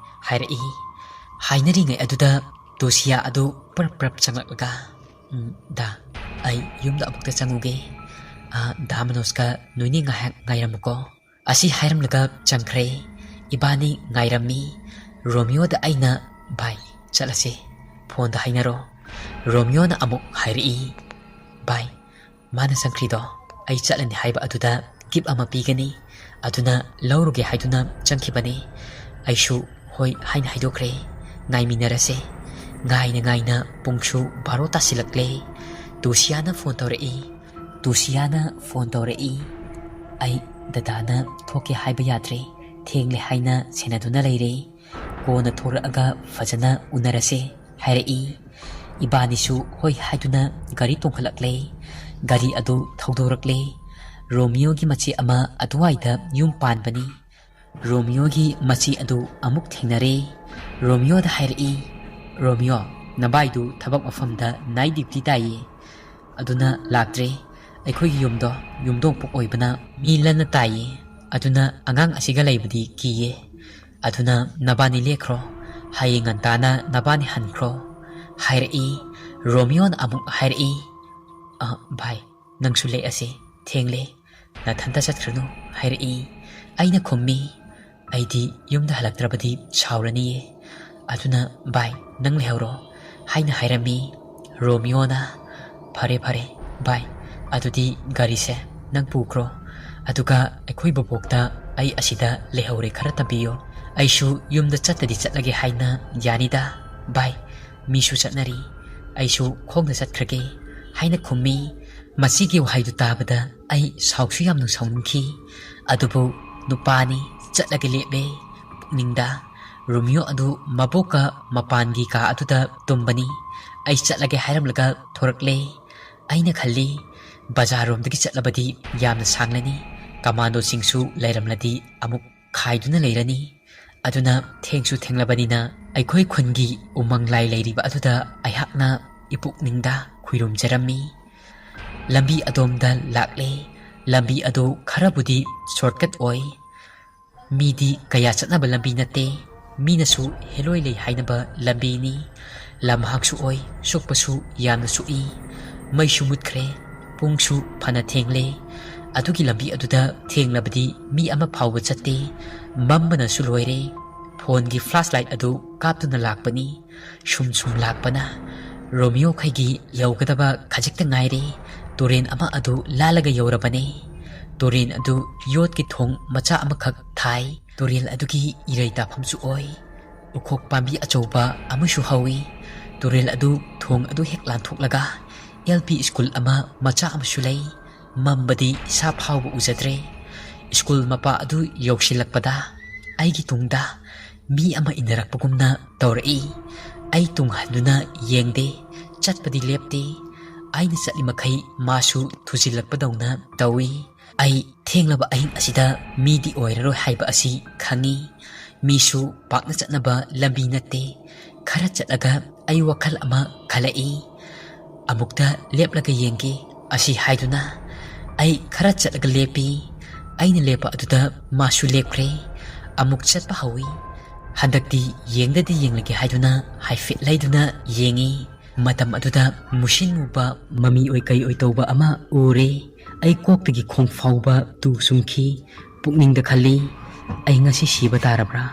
ꯍꯥꯏꯔꯛꯏ꯫ ꯍꯥꯏꯅꯔꯤꯉꯩ ꯑꯗꯨꯗ ꯇꯨꯁꯤꯌꯥ ꯑꯗꯨ ꯄ꯭ꯔꯞ ꯄ꯭ꯔꯞ ꯆꯪꯂꯛꯂꯒ, "ꯎꯝ, ꯗꯥ, ꯑꯩ ꯌꯨꯝꯗ ꯑꯃꯨꯛꯇ ꯆꯪꯉꯨꯒꯦ꯫ ꯑ, ꯗꯥ ꯃꯅꯣꯖꯀ ꯅꯣꯏꯅꯤ ꯉꯥꯏꯍꯥꯛ ꯉꯥꯏꯔꯝꯃꯨꯀꯣ," ꯑꯁꯤ ꯍꯥꯏꯔꯝꯂꯒ ꯆꯪꯈ꯭ꯔꯦ꯫ ꯏꯕꯥꯅꯤ ꯉꯥꯏꯔꯝꯃꯤ꯫ ꯔꯣꯃꯤꯌꯣꯗ ꯑꯩꯅ, "ꯚꯥꯏ, ꯆꯠꯂꯁꯦ, ꯐꯣꯟꯗ ꯍꯥꯏꯅꯔꯣ꯫" ꯔꯣꯃꯤꯌꯣꯅ ꯑꯃꯨꯛ ꯍꯥꯏꯔꯛꯏ, "ꯚꯥꯏ, ꯃꯥꯅ ꯆꯪꯈ꯭ꯔꯤꯗꯣ ꯑꯩ ꯆꯠꯂꯅꯤ ꯍꯥꯏꯕ ꯑꯗꯨꯗ gift ꯑꯃ ꯄꯤꯒꯅꯤ, ꯑꯗꯨꯅ ꯂꯧꯔꯨꯒꯦ ꯍꯥꯏꯗꯨꯅ ꯆꯪꯈꯤꯕꯅꯤ꯫" ꯑꯩꯁꯨ ꯍꯣꯏ ꯍꯥꯏꯅ ꯍꯥꯏꯗꯣꯛꯈ꯭ꯔꯦ꯫ ꯉꯥꯏꯃꯤꯟꯅꯔꯁꯦ꯫ ꯉꯥꯏꯅ ꯉꯥꯏꯅ ꯄꯨꯡꯁꯨ ꯕꯥꯔꯣ ꯇꯥꯁꯤꯜꯂꯛꯂꯦ꯫ ꯇꯨꯁꯤꯌꯥꯅ ꯐꯣꯟ ꯇꯧꯔꯛꯏ꯫ ꯇꯨꯁꯤꯌꯥꯅ ꯐꯣꯟ ꯇꯧꯔꯛꯏ꯫ ꯑꯩ ꯗꯗꯥꯅ ꯊꯣꯛꯀꯦ ꯍꯥꯏꯕ ꯌꯥꯗ꯭ꯔꯦ꯫ ꯊꯦꯡꯂꯦ ꯍꯥꯏꯅ ꯁꯦꯟꯅꯗꯨꯅ ꯂꯩꯔꯦ꯫ ꯀꯣꯟꯅ ꯊꯣꯔꯛꯑꯒ ꯐꯖꯅ ꯎꯅꯔꯁꯦ" ꯍꯥꯏꯔꯛꯏ꯫ ꯏꯕꯥꯅꯤꯁꯨ ꯍꯣꯏ ꯍꯥꯏꯗꯨꯅ ꯒꯥꯔꯤ ꯇꯣꯡꯈꯠꯂꯛꯂꯦ꯫ ꯒꯥꯔꯤ ꯑꯗꯨ ꯊꯧꯗꯣꯔꯛꯂꯦ꯫ ꯔꯣꯃꯤꯌꯣꯒꯤ ꯃꯆꯦ ꯑꯃ ꯑꯗꯨꯋꯥꯏꯗ ꯌꯨꯝ ꯄꯥꯟꯕꯅꯤ꯫ ꯔꯣꯃꯤꯌꯣꯒꯤ ꯃꯆꯦ ꯑꯗꯨ ꯑꯃꯨꯛ ꯊꯦꯡꯅꯔꯦ꯫ ꯔꯣꯃꯤꯌꯣꯗ ꯍꯥꯏꯔꯛꯏ, "ꯔꯣꯃꯤꯌꯣ, ꯅꯕꯥꯏꯗꯨ ꯊꯕꯛ ꯃꯐꯝꯗ ꯅꯥꯏꯠ ꯗ꯭ꯌꯨꯇꯤ ꯇꯥꯏꯌꯦ, ꯑꯗꯨꯅ ꯂꯥꯛꯇ꯭ꯔꯦ꯫ ꯑꯩꯈꯣꯏꯒꯤ ꯌꯨꯝꯗꯣ ꯌꯨꯝꯗꯣꯡꯄꯣꯛ ꯑꯣꯏꯕꯅ ꯃꯤ ꯂꯟꯅ ꯇꯥꯏꯌꯦ, ꯑꯗꯨꯅ ꯑꯉꯥꯡ ꯑꯁꯤꯒ ꯂꯩꯕꯗꯤ ꯀꯤꯌꯦ꯫ ꯑꯗꯨꯅ ꯅꯕꯥꯅꯤ ꯂꯦꯛꯈ꯭ꯔꯣ, ꯍꯌꯦꯡ ꯉꯟꯇꯥꯅ ꯅꯕꯥꯅꯤ ꯍꯟꯈ꯭ꯔꯣ" ꯍꯥꯏꯔꯛꯏ꯫ ꯔꯣꯃꯤꯌꯣꯅ ꯑꯃꯨꯛ ꯍꯥꯏꯔꯛꯏ, "ꯑ, ꯚꯥꯏ, ꯅꯪꯁꯨ ꯂꯦꯛꯑꯁꯤ, ꯊꯦꯡꯂꯦ, ꯅꯊꯟꯇ ꯆꯠꯈ꯭ꯔꯅꯨ" ꯍꯥꯏꯔꯛꯏ꯫ ꯑꯩꯅ ꯈꯨꯝꯃꯤ, "ꯑꯩꯗꯤ ꯌꯨꯝꯗ ꯍꯜꯂꯛꯇ꯭ꯔꯕꯗꯤ ꯁꯥꯎꯔꯅꯤꯌꯦ, ꯑꯗꯨꯅ ꯚꯥꯏ, ꯅꯪ ꯂꯩꯍꯧꯔꯣ" ꯍꯥꯏꯅ ꯍꯥꯏꯔꯝꯃꯤ꯫ ꯔꯣꯃꯤꯌꯣꯅ, "ꯐꯔꯦ ꯐꯔꯦ ꯚꯥꯏ, ꯑꯗꯨꯗꯤ ꯒꯥꯔꯤꯁꯦ ꯅꯪ ꯄꯨꯈ꯭ꯔꯣ, ꯑꯗꯨꯒ ꯑꯩꯈꯣꯏ ꯕꯣꯕꯣꯛꯇ ꯑꯩ ꯑꯁꯤꯗ ꯂꯩꯍꯧꯔꯦ ꯈꯔ ꯇꯝꯕꯤꯌꯣ, ꯑꯩꯁꯨ ꯌꯨꯝꯗ ꯆꯠꯇꯗꯤ ꯆꯠꯂꯒꯦ ꯍꯥꯏꯅ ꯌꯥꯅꯤꯗ ꯚꯥꯏ, ꯃꯤꯁꯨ ꯆꯠꯅꯔꯤ, ꯑꯩꯁꯨ ꯈꯣꯡꯅ ꯆꯠꯈ꯭ꯔꯒꯦ" ꯍꯥꯏꯅ ꯈꯨꯝꯃꯤ꯫ ꯃꯁꯤꯒꯤ ꯋꯥꯍꯩꯗꯨ ꯇꯥꯕꯗ ꯑꯩ ꯁꯥꯎꯁꯨ ꯌꯥꯝꯅ ꯁꯥꯎꯅꯤꯡꯈꯤ꯫ ꯑꯗꯨꯕꯨ ꯅꯨꯄꯥꯅꯤ, ꯆꯠꯂꯒ ꯂꯦꯞꯂꯦ꯫ ꯄꯨꯛꯅꯤꯡꯗ, "ꯔꯣꯃꯤꯌꯣ ꯑꯗꯨ ꯃꯕꯣꯛꯀ ꯃꯄꯥꯟꯒꯤ ꯀꯥ ꯑꯗꯨꯗ ꯇꯨꯝꯕꯅꯤ, ꯑꯩ ꯆꯠꯂꯒꯦ ꯍꯥꯏꯔꯝꯂꯒ ꯊꯣꯔꯛꯂꯦ" ꯑꯩꯅ ꯈꯜꯂꯤ꯫ "ꯕꯖꯥꯔꯔꯣꯝꯗꯒꯤ ꯆꯠꯂꯕꯗꯤ ꯌꯥꯝꯅ ꯁꯥꯡꯂꯅꯤ, ꯀꯃꯥꯟꯗꯣꯁꯤꯡꯁꯨ ꯂꯩꯔꯝꯂꯗꯤ ꯑꯃꯨꯛ ꯈꯥꯏꯗꯨꯅ ꯂꯩꯔꯅꯤ, ꯑꯗꯨꯅ ꯊꯦꯡꯁꯨ ꯊꯦꯡꯂꯕꯅꯤꯅ ꯑꯩꯈꯣꯏ ꯈꯨꯟꯒꯤ ꯎꯃꯪ ꯂꯥꯏ ꯂꯩꯔꯤꯕ ꯑꯗꯨꯗ ꯑꯩꯍꯥꯛꯅ ꯏꯄꯨꯛꯅꯤꯡꯗ ꯈꯨꯏꯔꯨꯝꯖꯔꯝꯃꯤ"꯫ ꯂꯝꯕꯤ ꯑꯗꯣꯝꯗ ꯂꯥꯛꯂꯦ꯫ ꯂꯝꯕꯤ ꯑꯗꯨ ꯈꯔꯕꯨꯗꯤ ꯁꯣꯔꯠꯀꯠ ꯑꯣꯏ꯫ ꯃꯤꯗꯤ ꯀꯌꯥ ꯆꯠꯅꯕ ꯂꯝꯕꯤ ꯅꯠꯇꯦ꯫ ꯃꯤꯅꯁꯨ ꯍꯦꯂꯣꯏ ꯂꯩ ꯍꯥꯏꯅꯕ ꯂꯝꯕꯤꯅꯤ꯫ ꯂꯝꯍꯥꯡꯁꯨ ꯑꯣꯏ, ꯁꯣꯛꯄꯁꯨ ꯌꯥꯝꯅ ꯁꯣꯛꯏ꯫ ꯃꯩꯁꯨ ꯃꯨꯠꯈ꯭ꯔꯦ꯫ ꯄꯨꯡꯁꯨ ꯐꯅ ꯊꯦꯡꯂꯦ꯫ ꯑꯗꯨꯒꯤ ꯂꯝꯕꯤ ꯑꯗꯨꯗ ꯊꯦꯡꯂꯕꯗꯤ ꯃꯤ ꯑꯃ ꯐꯥꯎꯕ ꯆꯠꯇꯦ꯫ ꯃꯝꯕꯅꯁꯨ ꯂꯣꯏꯔꯦ꯫ ꯐꯣꯟꯒꯤ ꯐ꯭ꯂꯥꯁ ꯂꯥꯏꯠ ꯑꯗꯨ ꯀꯥꯞꯇꯨꯅ ꯂꯥꯛꯄꯅꯤ꯫ ꯁꯨꯝ ꯁꯨꯝ ꯂꯥꯛꯄꯅ ꯔꯣꯃꯤꯌꯣꯈꯩꯒꯤ ꯌꯧꯒꯗꯕ ꯈꯖꯤꯛꯇ ꯉꯥꯏꯔꯦ꯫ ꯇꯨꯔꯦꯟ ꯑꯃ ꯑꯗꯨ ꯂꯥꯜꯂꯒ ꯌꯧꯔꯕꯅꯦ꯫ ꯇꯨꯔꯦꯟ ꯑꯗꯨ ꯌꯣꯠꯀꯤ ꯊꯣꯡ ꯃꯆꯥ ꯑꯃꯈꯛ ꯊꯥꯏ꯫ ꯇꯨꯔꯦꯜ ꯑꯗꯨꯒꯤ ꯏꯔꯩ ꯇꯥꯐꯝꯁꯨ ꯑꯣꯏ꯫ ꯎꯈꯣꯛ ꯄꯥꯝꯕꯤ ꯑꯆꯧꯕ ꯑꯃꯁꯨ ꯍꯧꯏ꯫ ꯇꯨꯔꯦꯜ ꯑꯗꯨ, ꯊꯣꯡ ꯑꯗꯨ ꯍꯦꯛ ꯂꯥꯟꯊꯣꯛꯂꯒ ꯑꯦꯜ ꯄꯤ ꯁ꯭ꯀꯨꯜ ꯑꯃ ꯃꯆꯥ ꯑꯃꯁꯨ ꯂꯩ꯫ ꯃꯝꯕꯗꯤ ꯏꯁꯥ ꯐꯥꯎꯕ ꯎꯖꯗ꯭ꯔꯦ꯫ ꯁ꯭ꯀꯨꯜ ꯃꯄꯥ ꯑꯗꯨ ꯌꯧꯁꯤꯜꯂꯛꯄꯗ ꯑꯩꯒꯤ ꯇꯨꯡꯗ ꯃꯤ ꯑꯃ ꯏꯟꯅꯔꯛꯄꯒꯨꯝꯅ ꯇꯧꯔꯛꯏ꯫ ꯑꯩ ꯇꯨꯡ ꯍꯟꯗꯨꯅ ꯌꯦꯡꯗꯦ, ꯆꯠꯄꯗꯤ ꯂꯦꯞꯇꯦ꯫ ꯑꯩꯅ ꯆꯠꯂꯤ ꯃꯈꯩ ꯃꯥꯁꯨ ꯊꯨꯖꯤꯜꯂꯛꯄꯗꯧꯅ ꯇꯧꯏ꯫ ꯑꯩ ꯊꯦꯡꯂꯕ ꯑꯍꯤꯡ ꯑꯁꯤꯗ ꯃꯤꯗꯤ ꯑꯣꯏꯔꯔꯣꯏ ꯍꯥꯏꯕ ꯑꯁꯤ ꯈꯪꯏ꯫ ꯃꯤꯁꯨ ꯄꯥꯛꯅ ꯆꯠꯅꯕ ꯂꯝꯕꯤ ꯅꯠꯇꯦ꯫ ꯈꯔ ꯆꯠꯂꯒ ꯑꯩ ꯋꯥꯈꯜ ꯑꯃ ꯈꯜꯂꯛꯏ꯫ "ꯑꯃꯨꯛꯇ ꯂꯦꯞꯂꯒ ꯌꯦꯡꯒꯦ" ꯑꯁꯤ ꯍꯥꯏꯗꯨꯅ ꯑꯩ ꯈꯔ ꯆꯠꯂꯒ ꯂꯦꯞꯄꯤ꯫ ꯑꯩꯅ ꯂꯦꯞꯄ ꯑꯗꯨꯗ ꯃꯥꯁꯨ ꯂꯦꯞꯈ꯭ꯔꯦ꯫ ꯑꯃꯨꯛ ꯆꯠꯄ ꯍꯧꯏ꯫ ꯍꯟꯗꯛꯇꯤ ꯌꯦꯡꯗꯗꯤ ꯌꯦꯡꯂꯒꯦ ꯍꯥꯏꯗꯨꯅ ꯍꯥꯏꯐꯦꯠ ꯂꯩꯗꯨꯅ ꯌꯦꯡꯉꯤ꯫ ꯃꯇꯝ ꯑꯗꯨꯗ ꯃꯨꯁꯤꯟ ꯃꯨꯕ ꯃꯃꯤ ꯑꯣꯏ ꯀꯩ ꯑꯣꯏ ꯇꯧꯕ ꯑꯃ ꯎꯔꯦ꯫ ꯑꯩ ꯀꯣꯛꯇꯒꯤ ꯈꯣꯡ ꯐꯥꯎꯕ ꯇꯨ ꯆꯨꯡꯈꯤ꯫ ꯄꯨꯛꯅꯤꯡꯗ ꯈꯜꯂꯤ, "ꯑꯩ ꯉꯁꯤ ꯁꯤꯕ ꯇꯥꯔꯕ꯭ꯔꯥ?"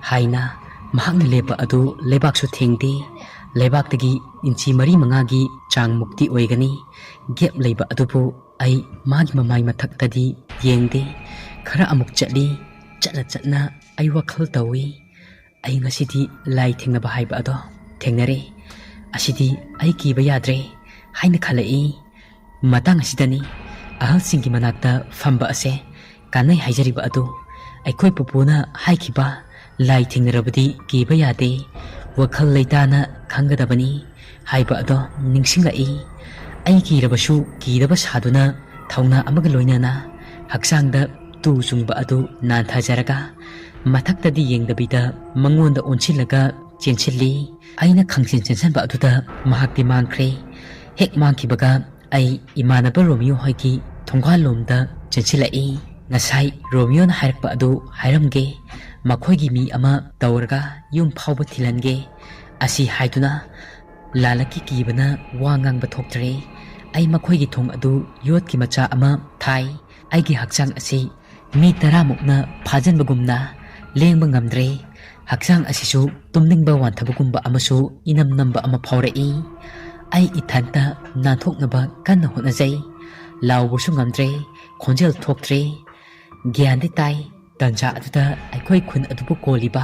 ꯍꯥꯏꯅ꯫ ꯃꯍꯥꯛꯅ ꯂꯦꯞꯄ ꯑꯗꯨ ꯂꯩꯕꯥꯛꯁꯨ ꯊꯦꯡꯗꯦ꯫ ꯂꯩꯕꯥꯛꯇꯒꯤ ꯏꯟꯆꯤ ꯃꯔꯤ ꯃꯉꯥꯒꯤ ꯆꯥꯡꯃꯨꯛꯇꯤ ꯑꯣꯏꯒꯅꯤ꯫ ꯒꯦꯞ ꯂꯩꯕ ꯑꯗꯨꯕꯨ ꯑꯩ ꯃꯥꯒꯤ ꯃꯃꯥꯏ ꯃꯊꯛꯇꯗꯤ ꯌꯦꯡꯗꯦ꯫ ꯈꯔ ꯑꯃꯨꯛ ꯆꯠꯂꯤ꯫ ꯆꯠꯅ ꯆꯠꯅ ꯑꯩ ꯋꯥꯈꯜ ꯇꯧꯏ, "ꯑꯩ ꯉꯁꯤꯗꯤ ꯂꯥꯏ ꯊꯦꯡꯅꯕ ꯍꯥꯏꯕ ꯑꯗꯣ ꯊꯦꯡꯅꯔꯦ꯫ ꯑꯁꯤꯗꯤ ꯑꯩ ꯀꯤꯕ ꯌꯥꯗ꯭ꯔꯦ" ꯍꯥꯏꯅ ꯈꯜꯂꯛꯏ꯫ ꯃꯇꯥꯡ ꯑꯁꯤꯗꯅꯤ ꯑꯍꯜꯁꯤꯡꯒꯤ ꯃꯅꯥꯛꯇ ꯐꯝꯕ ꯑꯁꯦ ꯀꯥꯟꯅꯩ ꯍꯥꯏꯖꯔꯤꯕ ꯑꯗꯨ꯫ ꯑꯩꯈꯣꯏ ꯄꯨꯄꯨꯅ ꯍꯥꯏꯈꯤꯕ, "ꯂꯥꯏ ꯊꯦꯡꯅꯔꯕꯗꯤ ꯀꯤꯕ ꯌꯥꯗꯦ, ꯋꯥꯈꯜ ꯂꯩꯇꯥꯅ ꯈꯪꯒꯗꯕꯅꯤ" ꯍꯥꯏꯕ ꯑꯗꯣ ꯅꯤꯡꯁꯤꯡꯂꯛꯏ꯫ ꯑꯩ ꯀꯤꯔꯕꯁꯨ ꯀꯤꯗꯕ ꯁꯥꯗꯨꯅ ꯊꯧꯅꯥ ꯑꯃꯒ ꯂꯣꯏꯅꯅ ꯍꯛꯆꯥꯡꯗ ꯇꯨ ꯆꯨꯡꯕ ꯑꯗꯨ ꯅꯥꯟꯊꯖꯔꯒ ꯃꯊꯛꯇꯗꯤ ꯌꯦꯡꯗꯕꯤꯗ ꯃꯉꯣꯟꯗ ꯑꯣꯟꯁꯤꯜꯂꯒ ꯆꯦꯟꯁꯤꯜꯂꯤ꯫ ꯑꯩꯅ ꯈꯪꯆꯦꯟ ꯆꯦꯟꯁꯤꯟꯕ ꯑꯗꯨꯗ ꯃꯍꯥꯛꯇꯤ ꯃꯥꯡꯈ꯭ꯔꯦ꯫ ꯍꯦꯛ ꯃꯥꯡꯈꯤꯕꯒ ꯑꯩ ꯏꯃꯥꯟꯅꯕ ꯔꯣꯃꯤꯌꯣ ꯍꯣꯏꯒꯤ ꯊꯣꯡꯒꯥꯜꯂꯣꯝꯗ ꯆꯦꯟꯁꯤꯜꯂꯛꯏ꯫ "ꯉꯁꯥꯏ ꯔꯣꯃꯤꯌꯣꯅ ꯍꯥꯏꯔꯛꯄ ꯑꯗꯨ ꯍꯥꯏꯔꯝꯒꯦ, ꯃꯈꯣꯏꯒꯤ ꯃꯤ ꯑꯃ ꯇꯧꯔꯒ ꯌꯨꯝ ꯐꯥꯎꯕ ꯊꯤꯜꯍꯟꯒꯦ" ꯑꯁꯤ ꯍꯥꯏꯗꯨꯅ ꯂꯥꯂꯛꯀꯤ ꯀꯤꯕꯅ ꯋꯥ ꯉꯥꯡꯕ ꯊꯣꯛꯇ꯭ꯔꯦ꯫ ꯑꯩ ꯃꯈꯣꯏꯒꯤ ꯊꯣꯡ ꯑꯗꯨ ꯌꯣꯠꯀꯤ ꯃꯆꯥ ꯑꯃ ꯊꯥꯏ꯫ ꯑꯩꯒꯤ ꯍꯛꯆꯥꯡ ꯑꯁꯤ ꯃꯤ ꯇꯔꯥꯃꯨꯛꯅ ꯐꯥꯖꯤꯟꯕꯒꯨꯝꯅ ꯂꯦꯡꯕ ꯉꯝꯗ꯭ꯔꯦ꯫ ꯍꯛꯆꯥꯡ ꯑꯁꯤꯁꯨ ꯇꯨꯝꯅꯤꯡꯕ ꯋꯥꯟꯊꯕꯒꯨꯝꯕ ꯑꯃꯁꯨ ꯏꯅꯝ ꯅꯝꯕ ꯑꯃ ꯐꯥꯎꯔꯛꯏ꯫ ꯑꯩ ꯏꯊꯟꯇ ꯅꯥꯟꯊꯣꯛꯅꯕ ꯀꯟꯅ ꯍꯣꯠꯅꯖꯩ꯫ ꯂꯥꯎꯕꯁꯨ ꯉꯝꯗ꯭ꯔꯦ, ꯈꯣꯟꯖꯦꯜ ꯊꯣꯛꯇ꯭ꯔꯦ꯫ ꯒ꯭ꯌꯥꯟꯗꯤ ꯇꯥꯏ꯫ ꯇꯟꯖꯥ ꯑꯗꯨꯗ ꯑꯩꯈꯣꯏ ꯈꯨꯟ ꯑꯗꯨꯕꯨ ꯀꯣꯜꯂꯤꯕ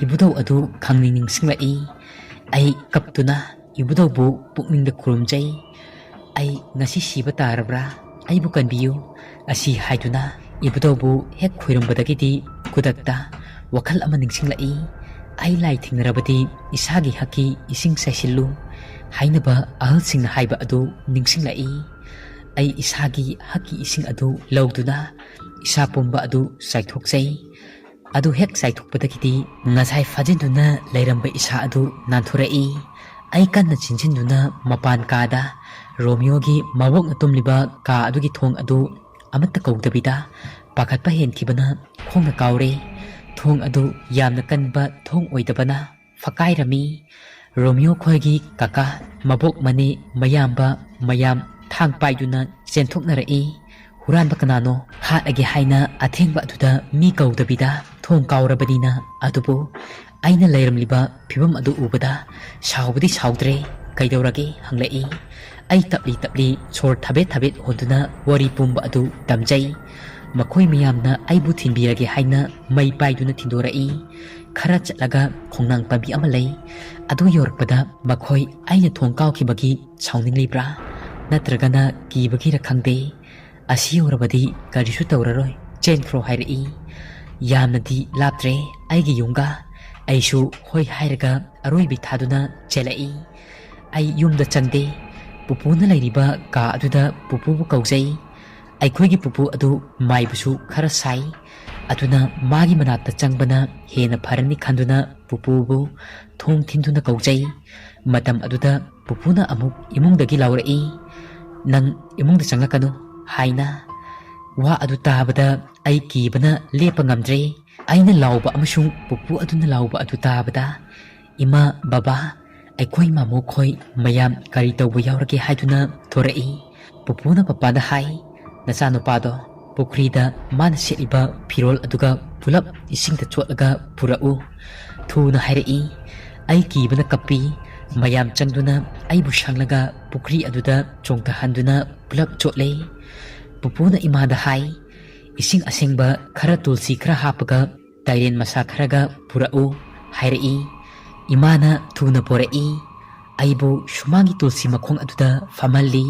ꯏꯕꯨꯙꯧ ꯑꯗꯨ ꯈꯪꯅꯤꯡ ꯅꯤꯡꯁꯤꯡꯂꯛꯏ꯫ ꯑꯩ ꯀꯞꯇꯨꯅ ꯏꯕꯨꯙꯧꯕꯨ ꯄꯨꯛꯅꯤꯡꯗ ꯈꯨꯔꯨꯝꯖꯩ꯫ "ꯑꯩ ꯉꯁꯤ ꯁꯤꯕ ꯇꯥꯔꯕ꯭ꯔꯥ? ꯑꯩꯕꯨ ꯀꯟꯕꯤꯌꯨ" ꯑꯁꯤ ꯍꯥꯏꯗꯨꯅ ꯏꯕꯨꯙꯧꯕꯨ ꯍꯦꯛ ꯈꯨꯔꯨꯝꯕꯗꯒꯤꯗꯤ ꯈꯨꯗꯛꯇ ꯋꯥꯈꯜ ꯑꯃ ꯅꯤꯡꯁꯤꯡꯂꯛꯏ꯫ ꯑꯩ ꯂꯥꯏ ꯊꯦꯡꯅꯔꯕꯗꯤ ꯏꯁꯥꯒꯤ ꯍꯛꯀꯤ ꯏꯁꯤꯡ ꯆꯥꯏꯁꯤꯜꯂꯨ ꯍꯥꯏꯅꯕ ꯑꯍꯜꯁꯤꯡꯅ ꯍꯥꯏꯕ ꯑꯗꯨ ꯅꯤꯡꯁꯤꯡꯂꯛꯏ꯫ ꯑꯩ ꯏꯁꯥꯒꯤ ꯍꯛꯀꯤ ꯏꯁꯤꯡ ꯑꯗꯨ ꯂꯧꯗꯨꯅ ꯏꯁꯥ ꯄꯨꯝꯕ ꯑꯗꯨ ꯆꯥꯏꯊꯣꯛꯆꯩ꯫ ꯑꯗꯨ ꯍꯦꯛ ꯆꯥꯏꯊꯣꯛꯄꯗꯒꯤꯗꯤ ꯉꯁꯥꯏ ꯐꯥꯖꯤꯟꯗꯨꯅ ꯂꯩꯔꯝꯕ ꯏꯁꯥ ꯑꯗꯨ ꯅꯥꯟꯊꯣꯔꯛꯏ꯫ ꯑꯩ ꯀꯟꯅ ꯆꯤꯟꯁꯤꯟꯗꯨꯅ ꯃꯄꯥꯟ ꯀꯥꯗ ꯔꯣꯃꯤꯌꯣꯒꯤ ꯃꯕꯣꯛꯅ ꯇꯨꯝꯂꯤꯕ ꯀꯥ ꯑꯗꯨꯒꯤ ꯊꯣꯡ ꯑꯗꯨ ꯑꯃꯠꯇ ꯀꯧꯗꯕꯤꯗ ꯄꯥꯈꯠꯄ ꯍꯦꯟꯈꯤꯕꯅ ꯈꯣꯡꯅ ꯀꯥꯎꯔꯦ꯫ ꯊꯣꯡ ꯑꯗꯨ ꯌꯥꯝꯅ ꯀꯟꯕ ꯊꯣꯡ ꯑꯣꯏꯗꯕꯅ ꯐꯛꯀꯥꯏꯔꯝꯃꯤ꯫ ꯔꯣꯃꯤꯌꯣ ꯈꯣꯏꯒꯤ ꯀꯀꯥ, ꯃꯕꯣꯛ, ꯃꯅꯦ, ꯃꯌꯥꯝꯕ ꯃꯌꯥꯝ ꯊꯥꯡ ꯄꯥꯏꯗꯨꯅ ꯆꯦꯟꯊꯣꯛꯅꯔꯛꯏ꯫ ꯍꯨꯔꯥꯟꯕ ꯀꯅꯥꯅꯣ ꯍꯥꯠꯂꯒꯦ ꯍꯥꯏꯅ ꯑꯊꯦꯡꯕ ꯑꯗꯨꯗ ꯃꯤ ꯀꯧꯗꯕꯤꯗ ꯊꯣꯡ ꯀꯥꯎꯔꯕꯅꯤꯅ꯫ ꯑꯗꯨꯕꯨ ꯑꯩꯅ ꯂꯩꯔꯝꯂꯤꯕ ꯐꯤꯕꯝ ꯑꯗꯨ ꯎꯕꯗ ꯁꯥꯎꯕꯗꯤ ꯁꯥꯎꯗ꯭ꯔꯦ꯫ "ꯀꯩꯗꯧꯔꯒꯦ?" ꯍꯪꯂꯛꯏ꯫ ꯑꯩ ꯇꯞꯂꯤ ꯇꯞꯂꯤ ꯁꯣꯔ ꯊꯥꯕꯦꯠ ꯊꯥꯕꯦꯠ ꯍꯣꯟꯗꯨꯅ ꯋꯥꯔꯤ ꯄꯨꯝꯕ ꯑꯗꯨ ꯇꯝꯖꯩ꯫ ꯃꯈꯣꯏ ꯃꯌꯥꯝꯅ ꯑꯩꯕꯨ ꯊꯤꯟꯕꯤꯔꯒꯦ ꯍꯥꯏꯅ ꯃꯩ ꯄꯥꯏꯗꯨꯅ ꯊꯤꯟꯗꯣꯔꯛꯏ꯫ ꯈꯔ ꯆꯠꯂꯒ ꯈꯣꯡꯅꯥꯡ ꯄꯥꯝꯕꯤ ꯑꯃ ꯂꯩ꯫ ꯑꯗꯨ ꯌꯧꯔꯛꯄꯗ ꯃꯈꯣꯏ ꯑꯩꯅ ꯊꯣꯡ ꯀꯥꯎꯈꯤꯕꯒꯤ ꯁꯥꯎꯅꯤꯡꯂꯤꯕ꯭ꯔꯥ ꯅꯠꯇ꯭ꯔꯒꯅ ꯀꯤꯕꯒꯤꯔ ꯈꯪꯗꯦ, "ꯑꯁꯤ ꯌꯧꯔꯕꯗꯤ ꯀꯔꯤꯁꯨ ꯇꯧꯔꯔꯣꯏ, ꯆꯦꯟꯈ꯭ꯔꯣ" ꯍꯥꯏꯔꯛꯏ꯫ ꯌꯥꯝꯅꯗꯤ ꯂꯥꯞꯇ꯭ꯔꯦ ꯑꯩꯒꯤ ꯌꯨꯝꯒ꯫ ꯑꯩꯁꯨ ꯍꯣꯏ ꯍꯥꯏꯔꯒ ꯑꯔꯣꯏꯕꯤ ꯊꯥꯗꯨꯅ ꯆꯦꯜꯂꯛꯏ꯫ ꯑꯩ ꯌꯨꯝꯗ ꯆꯪꯗꯦ꯫ ꯄꯨꯄꯨꯅ ꯂꯩꯔꯤꯕ ꯀꯥ ꯑꯗꯨꯗ ꯄꯨꯄꯨꯕꯨ ꯀꯧꯖꯩ꯫ ꯑꯩꯈꯣꯏꯒꯤ ꯄꯨꯄꯨ ꯑꯗꯨ ꯃꯥꯏꯕꯁꯨ ꯈꯔ ꯁꯥꯏ꯫ ꯑꯗꯨꯅ ꯃꯥꯒꯤ ꯃꯅꯥꯛꯇ ꯆꯪꯕꯅ ꯍꯦꯟꯅ ꯐꯔꯅꯤ ꯈꯟꯗꯨꯅ ꯄꯨꯄꯨꯕꯨ ꯊꯣꯡ ꯊꯤꯟꯗꯨꯅ ꯀꯧꯖꯩ꯫ ꯃꯇꯝ ꯑꯗꯨꯗ ꯄꯨꯄꯨꯅ ꯑꯃꯨꯛ ꯏꯃꯨꯡꯗꯒꯤ ꯂꯥꯎꯔꯛꯏ, "ꯅꯪ ꯏꯃꯨꯡꯗ ꯆꯪꯂꯛꯀꯅꯨ" ꯍꯥꯏꯅ꯫ ꯋꯥ ꯑꯗꯨ ꯇꯥꯕꯗ ꯑꯩ ꯀꯤꯕꯅ ꯂꯦꯞꯄ ꯉꯝꯗ꯭ꯔꯦ꯫ ꯑꯩꯅ ꯂꯥꯎꯕ ꯑꯃꯁꯨꯡ ꯄꯨꯄꯨ ꯑꯗꯨꯅ ꯂꯥꯎꯕ ꯑꯗꯨ ꯇꯥꯕꯗ, "ꯏꯃꯥ, ꯕꯕꯥ, ꯑꯩꯈꯣꯏ ꯃꯥꯃꯣ ꯈꯣꯏ ꯃꯌꯥꯝ ꯀꯔꯤ ꯇꯧꯕ ꯌꯥꯎꯔꯒꯦ?" ꯍꯥꯏꯗꯨꯅ ꯊꯣꯔꯛꯏ꯫ ꯄꯨꯄꯨꯅ ꯄꯄꯥꯗ ꯍꯥꯏ, "ꯅꯆꯥꯅꯨꯄꯥꯗꯣ ꯄꯨꯈ꯭ꯔꯤꯗ ꯃꯥꯅ ꯁꯦꯠꯂꯤꯕ ꯐꯤꯔꯣꯜ ꯑꯗꯨꯒ ꯄꯨꯂꯞ ꯏꯁꯤꯡꯗ ꯆꯣꯠꯂꯒ ꯄꯨꯔꯛꯎ" ꯊꯨꯅ ꯍꯥꯏꯔꯛꯏ꯫ ꯑꯩ ꯀꯤꯕꯅ ꯀꯞꯄꯤ꯫ ꯃꯌꯥꯝ ꯆꯪꯗꯨꯅ ꯑꯩꯕꯨ ꯁꯪꯂꯒ ꯄꯨꯈ꯭ꯔꯤ ꯑꯗꯨꯗ ꯆꯣꯡꯊꯍꯟꯗꯨꯅ ꯄꯨꯂꯞ ꯆꯣꯠꯂꯦ꯫ ꯄꯨꯄꯨꯅ ꯏꯃꯥꯗ ꯍꯥꯏ, "ꯏꯁꯤꯡ ꯑꯁꯦꯡꯕ ꯈꯔ, ꯇꯨꯜꯁꯤ ꯈꯔ ꯍꯥꯞꯄꯒ ꯇꯥꯏꯔꯦꯟ ꯃꯁꯥ ꯈꯔꯒ ꯄꯨꯔꯛꯎ" ꯍꯥꯏꯔꯛꯏ꯫ ꯏꯃꯥꯅ ꯊꯨꯅ ꯄꯨꯔꯛꯏ꯫ ꯑꯩꯕꯨ ꯁꯨꯃꯥꯡꯒꯤ ꯇꯨꯜꯁꯤ ꯃꯈꯣꯡ ꯑꯗꯨꯗ ꯐꯝꯍꯜꯂꯤ꯫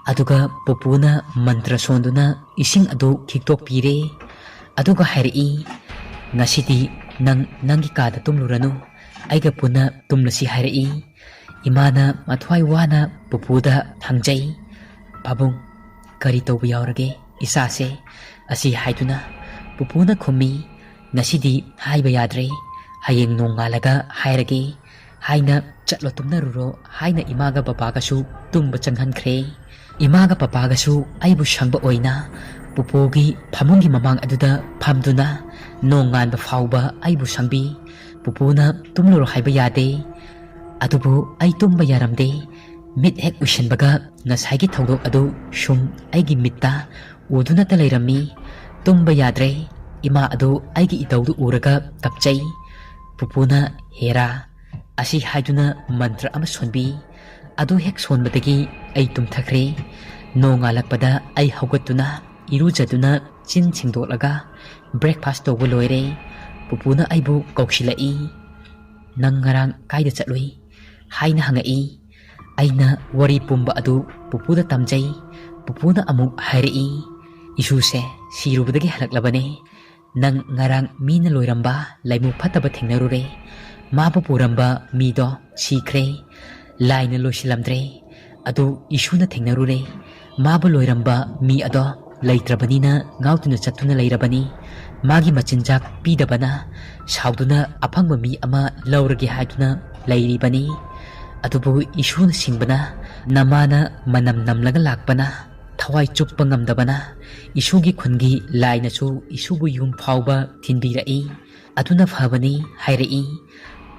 ꯑꯗꯨꯒ ꯄꯨꯄꯨꯅ ꯃꯟꯇ꯭ꯔ ꯁꯣꯟꯗꯨꯅ ꯏꯁꯤꯡ ꯑꯗꯨ ꯈꯤꯛꯇꯣꯛꯄꯤꯔꯦ꯫ ꯑꯗꯨꯒ ꯍꯥꯏꯔꯛꯏ, "ꯉꯁꯤꯗꯤ ꯅꯪ ꯅꯪꯒꯤ ꯀꯥꯗ ꯇꯨꯝꯂꯨꯔꯅꯨ, ꯑꯩꯒ ꯄꯨꯟꯅ ꯇꯨꯝꯂꯁꯤ" ꯍꯥꯏꯔꯛꯏ꯫ ꯏꯃꯥꯅ ꯃꯊ꯭ꯋꯥꯏ ꯋꯥꯅ ꯄꯨꯄꯨꯗ ꯍꯪꯖꯩ, "ꯄꯥꯕꯨꯡ, ꯀꯔꯤ ꯇꯧꯕ ꯌꯥꯎꯔꯒꯦ ꯏꯆꯥꯁꯦ?" ꯑꯁꯤ ꯍꯥꯏꯗꯨꯅ ꯄꯨꯄꯨꯅ ꯈꯨꯝꯃꯤ, "ꯉꯁꯤꯗꯤ ꯍꯥꯏꯕ ꯌꯥꯗ꯭ꯔꯦ, ꯍꯌꯦꯡ ꯅꯣꯡꯉꯥꯜꯂꯒ ꯍꯥꯏꯔꯒꯦ" ꯍꯥꯏꯅ "ꯆꯠꯂꯣ ꯇꯨꯝꯅꯔꯨꯔꯣ" ꯍꯥꯏꯅ ꯏꯃꯥꯒ ꯕꯕꯥꯒꯁꯨ ꯇꯨꯝꯕ ꯆꯪꯍꯟꯈ꯭ꯔꯦ꯫ ꯏꯃꯥꯒ ꯕꯕꯥꯒꯁꯨ ꯑꯩꯕꯨ ꯁꯪꯕ ꯑꯣꯏꯅ ꯄꯨꯄꯨꯒꯤ ꯐꯃꯨꯡꯒꯤ ꯃꯃꯥꯡ ꯑꯗꯨꯗ ꯐꯝꯗꯨꯅ ꯅꯣꯡꯉꯥꯟꯕ ꯐꯥꯎꯕ ꯑꯩꯕꯨ ꯁꯪꯕꯤ꯫ ꯄꯨꯄꯨꯅ "ꯇꯨꯝꯂꯨꯔꯣ" ꯍꯥꯏꯕ ꯌꯥꯗꯦ꯫ ꯑꯗꯨꯕꯨ ꯑꯩ ꯇꯨꯝꯕ ꯌꯥꯔꯝꯗꯦ꯫ ꯃꯤꯠ ꯍꯦꯛ ꯎꯏꯁꯤꯟꯕꯒ ꯉꯁꯥꯏꯒꯤ ꯊꯧꯗꯣꯛ ꯑꯗꯨ ꯁꯨꯝ ꯑꯩꯒꯤ ꯃꯤꯠꯇ ꯎꯗꯨꯅꯇ ꯂꯩꯔꯝꯃꯤ꯫ ꯇꯨꯝꯕ ꯌꯥꯗ꯭ꯔꯦ꯫ ꯏꯃꯥ ꯑꯗꯨ ꯑꯩꯒꯤ ꯏꯇꯧꯗꯨ ꯎꯔꯒ ꯀꯞꯆꯩ꯫ ꯄꯨꯄꯨꯅ "ꯍꯦꯔꯥ" ꯑꯁꯤ ꯍꯥꯏꯗꯨꯅ ꯃꯟꯇ꯭ꯔ ꯑꯃ ꯁꯣꯟꯕꯤ꯫ ꯑꯗꯨ ꯍꯦꯛ ꯁꯣꯟꯕꯗꯒꯤ ꯑꯩ ꯇꯨꯝꯊꯈ꯭ꯔꯦ꯫ ꯅꯣꯡꯉꯥꯜꯂꯛꯄꯗ ꯑꯩ ꯍꯧꯒꯠꯇꯨꯅ ꯏꯔꯨꯖꯗꯨꯅ ꯆꯤꯟ ꯁꯦꯡꯗꯣꯛꯂꯒ breakfast ꯇꯧꯕ ꯂꯣꯏꯔꯦ꯫ ꯄꯨꯄꯨꯅ ꯑꯩꯕꯨ ꯀꯧꯁꯤꯜꯂꯛꯏ꯫ "ꯅꯪ ꯉꯔꯥꯡ ꯀꯥꯏꯗ ꯆꯠꯂꯨꯏ?" ꯍꯥꯏꯅ ꯍꯪꯉꯛꯏ꯫ ꯑꯩꯅ ꯋꯥꯔꯤ ꯄꯨꯝꯕ ꯑꯗꯨ ꯄꯨꯄꯨꯗ ꯇꯝꯖꯩ꯫ ꯄꯨꯄꯨꯅ ꯑꯃꯨꯛ ꯍꯥꯏꯔꯛꯏ, "ꯏꯁꯨꯁꯦ ꯁꯤꯔꯨꯕꯗꯒꯤ ꯍꯜꯂꯛꯂꯕꯅꯦ꯫ ꯅꯪ ꯉꯔꯥꯡ ꯃꯤꯅ ꯂꯣꯏꯔꯝꯕ ꯂꯥꯏꯃꯨ ꯐꯠꯇꯕ ꯊꯦꯡꯅꯔꯨꯔꯦ꯫ ꯃꯥꯕꯨ ꯄꯨꯔꯝꯕ ꯃꯤꯗꯣ ꯁꯤꯈ꯭ꯔꯦ꯫ ꯂꯥꯏꯅ ꯂꯣꯏꯁꯤꯜꯂꯝꯗ꯭ꯔꯦ꯫ ꯑꯗꯨ ꯏꯁꯨꯅ ꯊꯦꯡꯅꯔꯨꯔꯦ꯫ ꯃꯥꯕꯨ ꯂꯣꯏꯔꯝꯕ ꯃꯤ ꯑꯗꯣ ꯂꯩꯇ꯭ꯔꯕꯅꯤꯅ ꯉꯥꯎꯗꯨꯅ ꯆꯠꯇꯨꯅ ꯂꯩꯔꯕꯅꯤ꯫ ꯃꯥꯒꯤ ꯃꯆꯤꯟꯖꯥꯛ ꯄꯤꯗꯕꯅ ꯁꯥꯎꯗꯨꯅ ꯑꯐꯪꯕ ꯃꯤ ꯑꯃ ꯂꯧꯔꯒꯦ ꯍꯥꯏꯗꯨꯅ ꯂꯩꯔꯤꯕꯅꯤ꯫ ꯑꯗꯨꯕꯨ ꯏꯁꯨꯅ ꯁꯤꯡꯕꯅ ꯅꯃꯥꯅ ꯃꯅꯝ ꯅꯝꯂꯒ ꯂꯥꯛꯄꯅ ꯊꯋꯥꯏ ꯆꯨꯞꯄ ꯉꯝꯗꯕꯅ ꯏꯁꯨꯒꯤ ꯈꯨꯟꯒꯤ ꯂꯥꯏꯅꯁꯨ ꯏꯁꯨꯕꯨ ꯌꯨꯝ ꯐꯥꯎꯕ ꯊꯤꯟꯕꯤꯔꯛꯏ꯫ ꯑꯗꯨꯅ ꯐꯕꯅꯤ ꯍꯥꯏꯔꯛꯏ꯫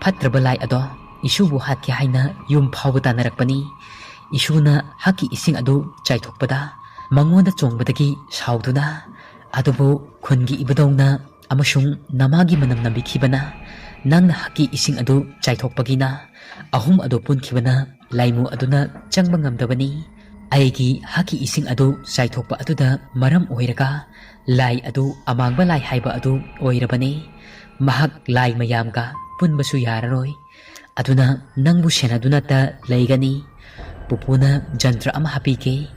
ꯐꯠꯇ꯭ꯔꯕ ꯂꯥꯏ ꯑꯗꯣ ꯏꯁꯨꯕꯨ ꯍꯥꯠꯀꯦ ꯍꯥꯏꯅ ꯌꯨꯝ ꯐꯥꯎꯕ ꯇꯥꯟꯅꯔꯛꯄꯅꯤ꯫ ꯏꯁꯨꯅ ꯍꯛꯀꯤ ꯏꯁꯤꯡ ꯑꯗꯨ ꯆꯥꯏꯊꯣꯛꯄꯗ ꯃꯉꯣꯟꯗ ꯆꯣꯡꯕꯗꯒꯤ ꯁꯥꯎꯗꯨꯅ, "ꯑꯗꯨꯕꯨ ꯈꯨꯟꯒꯤ ꯏꯕꯨꯙꯧꯅ ꯑꯃꯁꯨꯡ ꯅꯃꯥꯒꯤ ꯃꯅꯝ ꯅꯝꯕꯤꯈꯤꯕꯅ ꯅꯪꯅ ꯍꯛꯀꯤ ꯏꯁꯤꯡ ꯑꯗꯨ ꯆꯥꯏꯊꯣꯛꯄꯒꯤꯅ ꯑꯍꯨꯝ ꯑꯗꯨ ꯄꯨꯟꯈꯤꯕꯅ ꯂꯥꯏꯃꯨ ꯑꯗꯨꯅ ꯆꯪꯕ ꯉꯝꯗꯕꯅꯤ꯫ ꯑꯩꯒꯤ ꯍꯛꯀꯤ ꯏꯁꯤꯡ ꯑꯗꯨ ꯆꯥꯏꯊꯣꯛꯄ ꯑꯗꯨꯗ ꯃꯔꯝ ꯑꯣꯏꯔꯒ ꯂꯥꯏ ꯑꯗꯨ ꯑꯃꯥꯡꯕ ꯂꯥꯏ ꯍꯥꯏꯕ ꯑꯗꯨ ꯑꯣꯏꯔꯕꯅꯤ꯫ ꯃꯍꯥꯛ ꯂꯥꯏ ꯃꯌꯥꯝꯒ ꯄꯨꯟꯕꯁꯨ ꯌꯥꯔꯔꯣꯏ꯫ ꯑꯗꯨꯅ ꯅꯪꯕꯨ ꯁꯦꯟꯅꯗꯨꯅꯇ ꯂꯩꯒꯅꯤ꯫ ꯄꯨꯄꯨꯅ ꯖꯟꯇ꯭ꯔ ꯑꯃ ꯍꯥꯞꯄꯤꯒꯦ,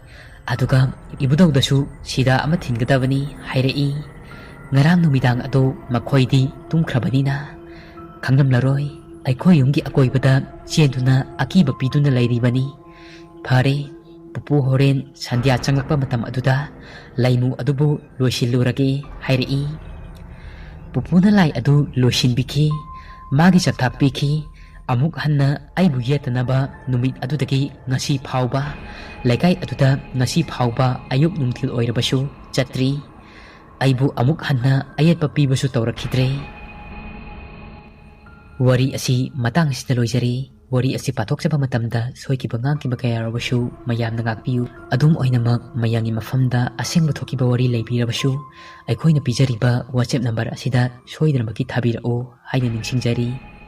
ꯑꯗꯨꯒ ꯏꯕꯨꯙꯧꯗꯁꯨ ꯁꯤꯗꯥ ꯑꯃ ꯊꯤꯟꯒꯗꯕꯅꯤ" ꯍꯥꯏꯔꯛꯏ꯫ ꯉꯔꯥꯡ ꯅꯨꯃꯤꯗꯥꯡ ꯑꯗꯨ ꯃꯈꯣꯏꯗꯤ ꯇꯨꯝꯈ꯭ꯔꯕꯅꯤꯅ ꯈꯪꯂꯝꯂꯔꯣꯏ꯫ ꯑꯩꯈꯣꯏ ꯌꯨꯝꯒꯤ ꯑꯀꯣꯏꯕꯗ ꯆꯦꯟꯗꯨꯅ ꯑꯀꯤꯕ ꯄꯤꯗꯨꯅ ꯂꯩꯔꯤꯕꯅꯤ꯫ ꯐꯔꯦ, ꯄꯨꯄꯨ ꯍꯣꯔꯦꯟ ꯁꯟꯙ꯭ꯌꯥ ꯆꯪꯂꯛꯄ ꯃꯇꯝ ꯑꯗꯨꯗ ꯂꯩꯃꯨ ꯑꯗꯨꯕꯨ ꯂꯣꯏꯁꯤꯜꯂꯨꯔꯒꯦ ꯍꯥꯏꯔꯛꯏ꯫ ꯄꯨꯄꯨꯅ ꯂꯥꯏ ꯑꯗꯨ ꯂꯣꯏꯁꯤꯟꯕꯤꯈꯤ꯫ ꯃꯥꯒꯤ ꯆꯥꯛꯊꯥꯛ ꯄꯤꯈꯤ꯫ ꯑꯃꯨꯛ ꯍꯟꯅ ꯑꯩꯕꯨ ꯌꯦꯠꯇꯅꯕ ꯅꯨꯃꯤꯠ ꯑꯗꯨꯗꯒꯤ ꯉꯁꯤ ꯐꯥꯎꯕ ꯂꯩꯀꯥꯏ ꯑꯗꯨꯗ ꯉꯁꯤ ꯐꯥꯎꯕ ꯑꯌꯨꯛ ꯅꯨꯡꯊꯤꯜ ꯑꯣꯏꯔꯕꯁꯨ ꯆꯠꯇ꯭ꯔꯤ꯫ ꯑꯩꯕꯨ ꯑꯃꯨꯛ ꯍꯟꯅ ꯑꯌꯦꯠꯄ ꯄꯤꯕꯁꯨ ꯇꯧꯔꯛꯈꯤꯗ꯭ꯔꯦ꯫ ꯋꯥꯔꯤ ꯑꯁꯤ ꯃꯇꯥꯡ ꯑꯁꯤꯗ ꯂꯣꯏꯖꯔꯦ꯫ ꯋꯥꯔꯤ ꯑꯁꯤ ꯄꯥꯊꯣꯛꯆꯕ ꯃꯇꯝꯗ ꯁꯣꯏꯈꯤꯕ ꯉꯥꯡꯈꯤꯕ ꯀꯌꯥ ꯌꯥꯎꯔꯕꯁꯨ ꯃꯌꯥꯝꯅ ꯉꯥꯛꯄꯤꯌꯨ꯫ ꯑꯗꯨꯝ ꯑꯣꯏꯅꯃꯛ ꯃꯌꯥꯝꯒꯤ ꯃꯐꯝꯗ ꯑꯁꯦꯡꯕ ꯊꯣꯛꯈꯤꯕ ꯋꯥꯔꯤ ꯂꯩꯕꯤꯔꯕꯁꯨ ꯑꯩꯈꯣꯏꯅ ꯄꯤꯖꯔꯤꯕ WhatsApp number ꯑꯁꯤꯗ ꯁꯣꯏꯗꯅꯃꯛꯀꯤ ꯊꯥꯕꯤꯔꯛꯎ ꯍꯥꯏꯅ ꯅꯤꯡꯁꯤꯡꯖꯔꯤ꯫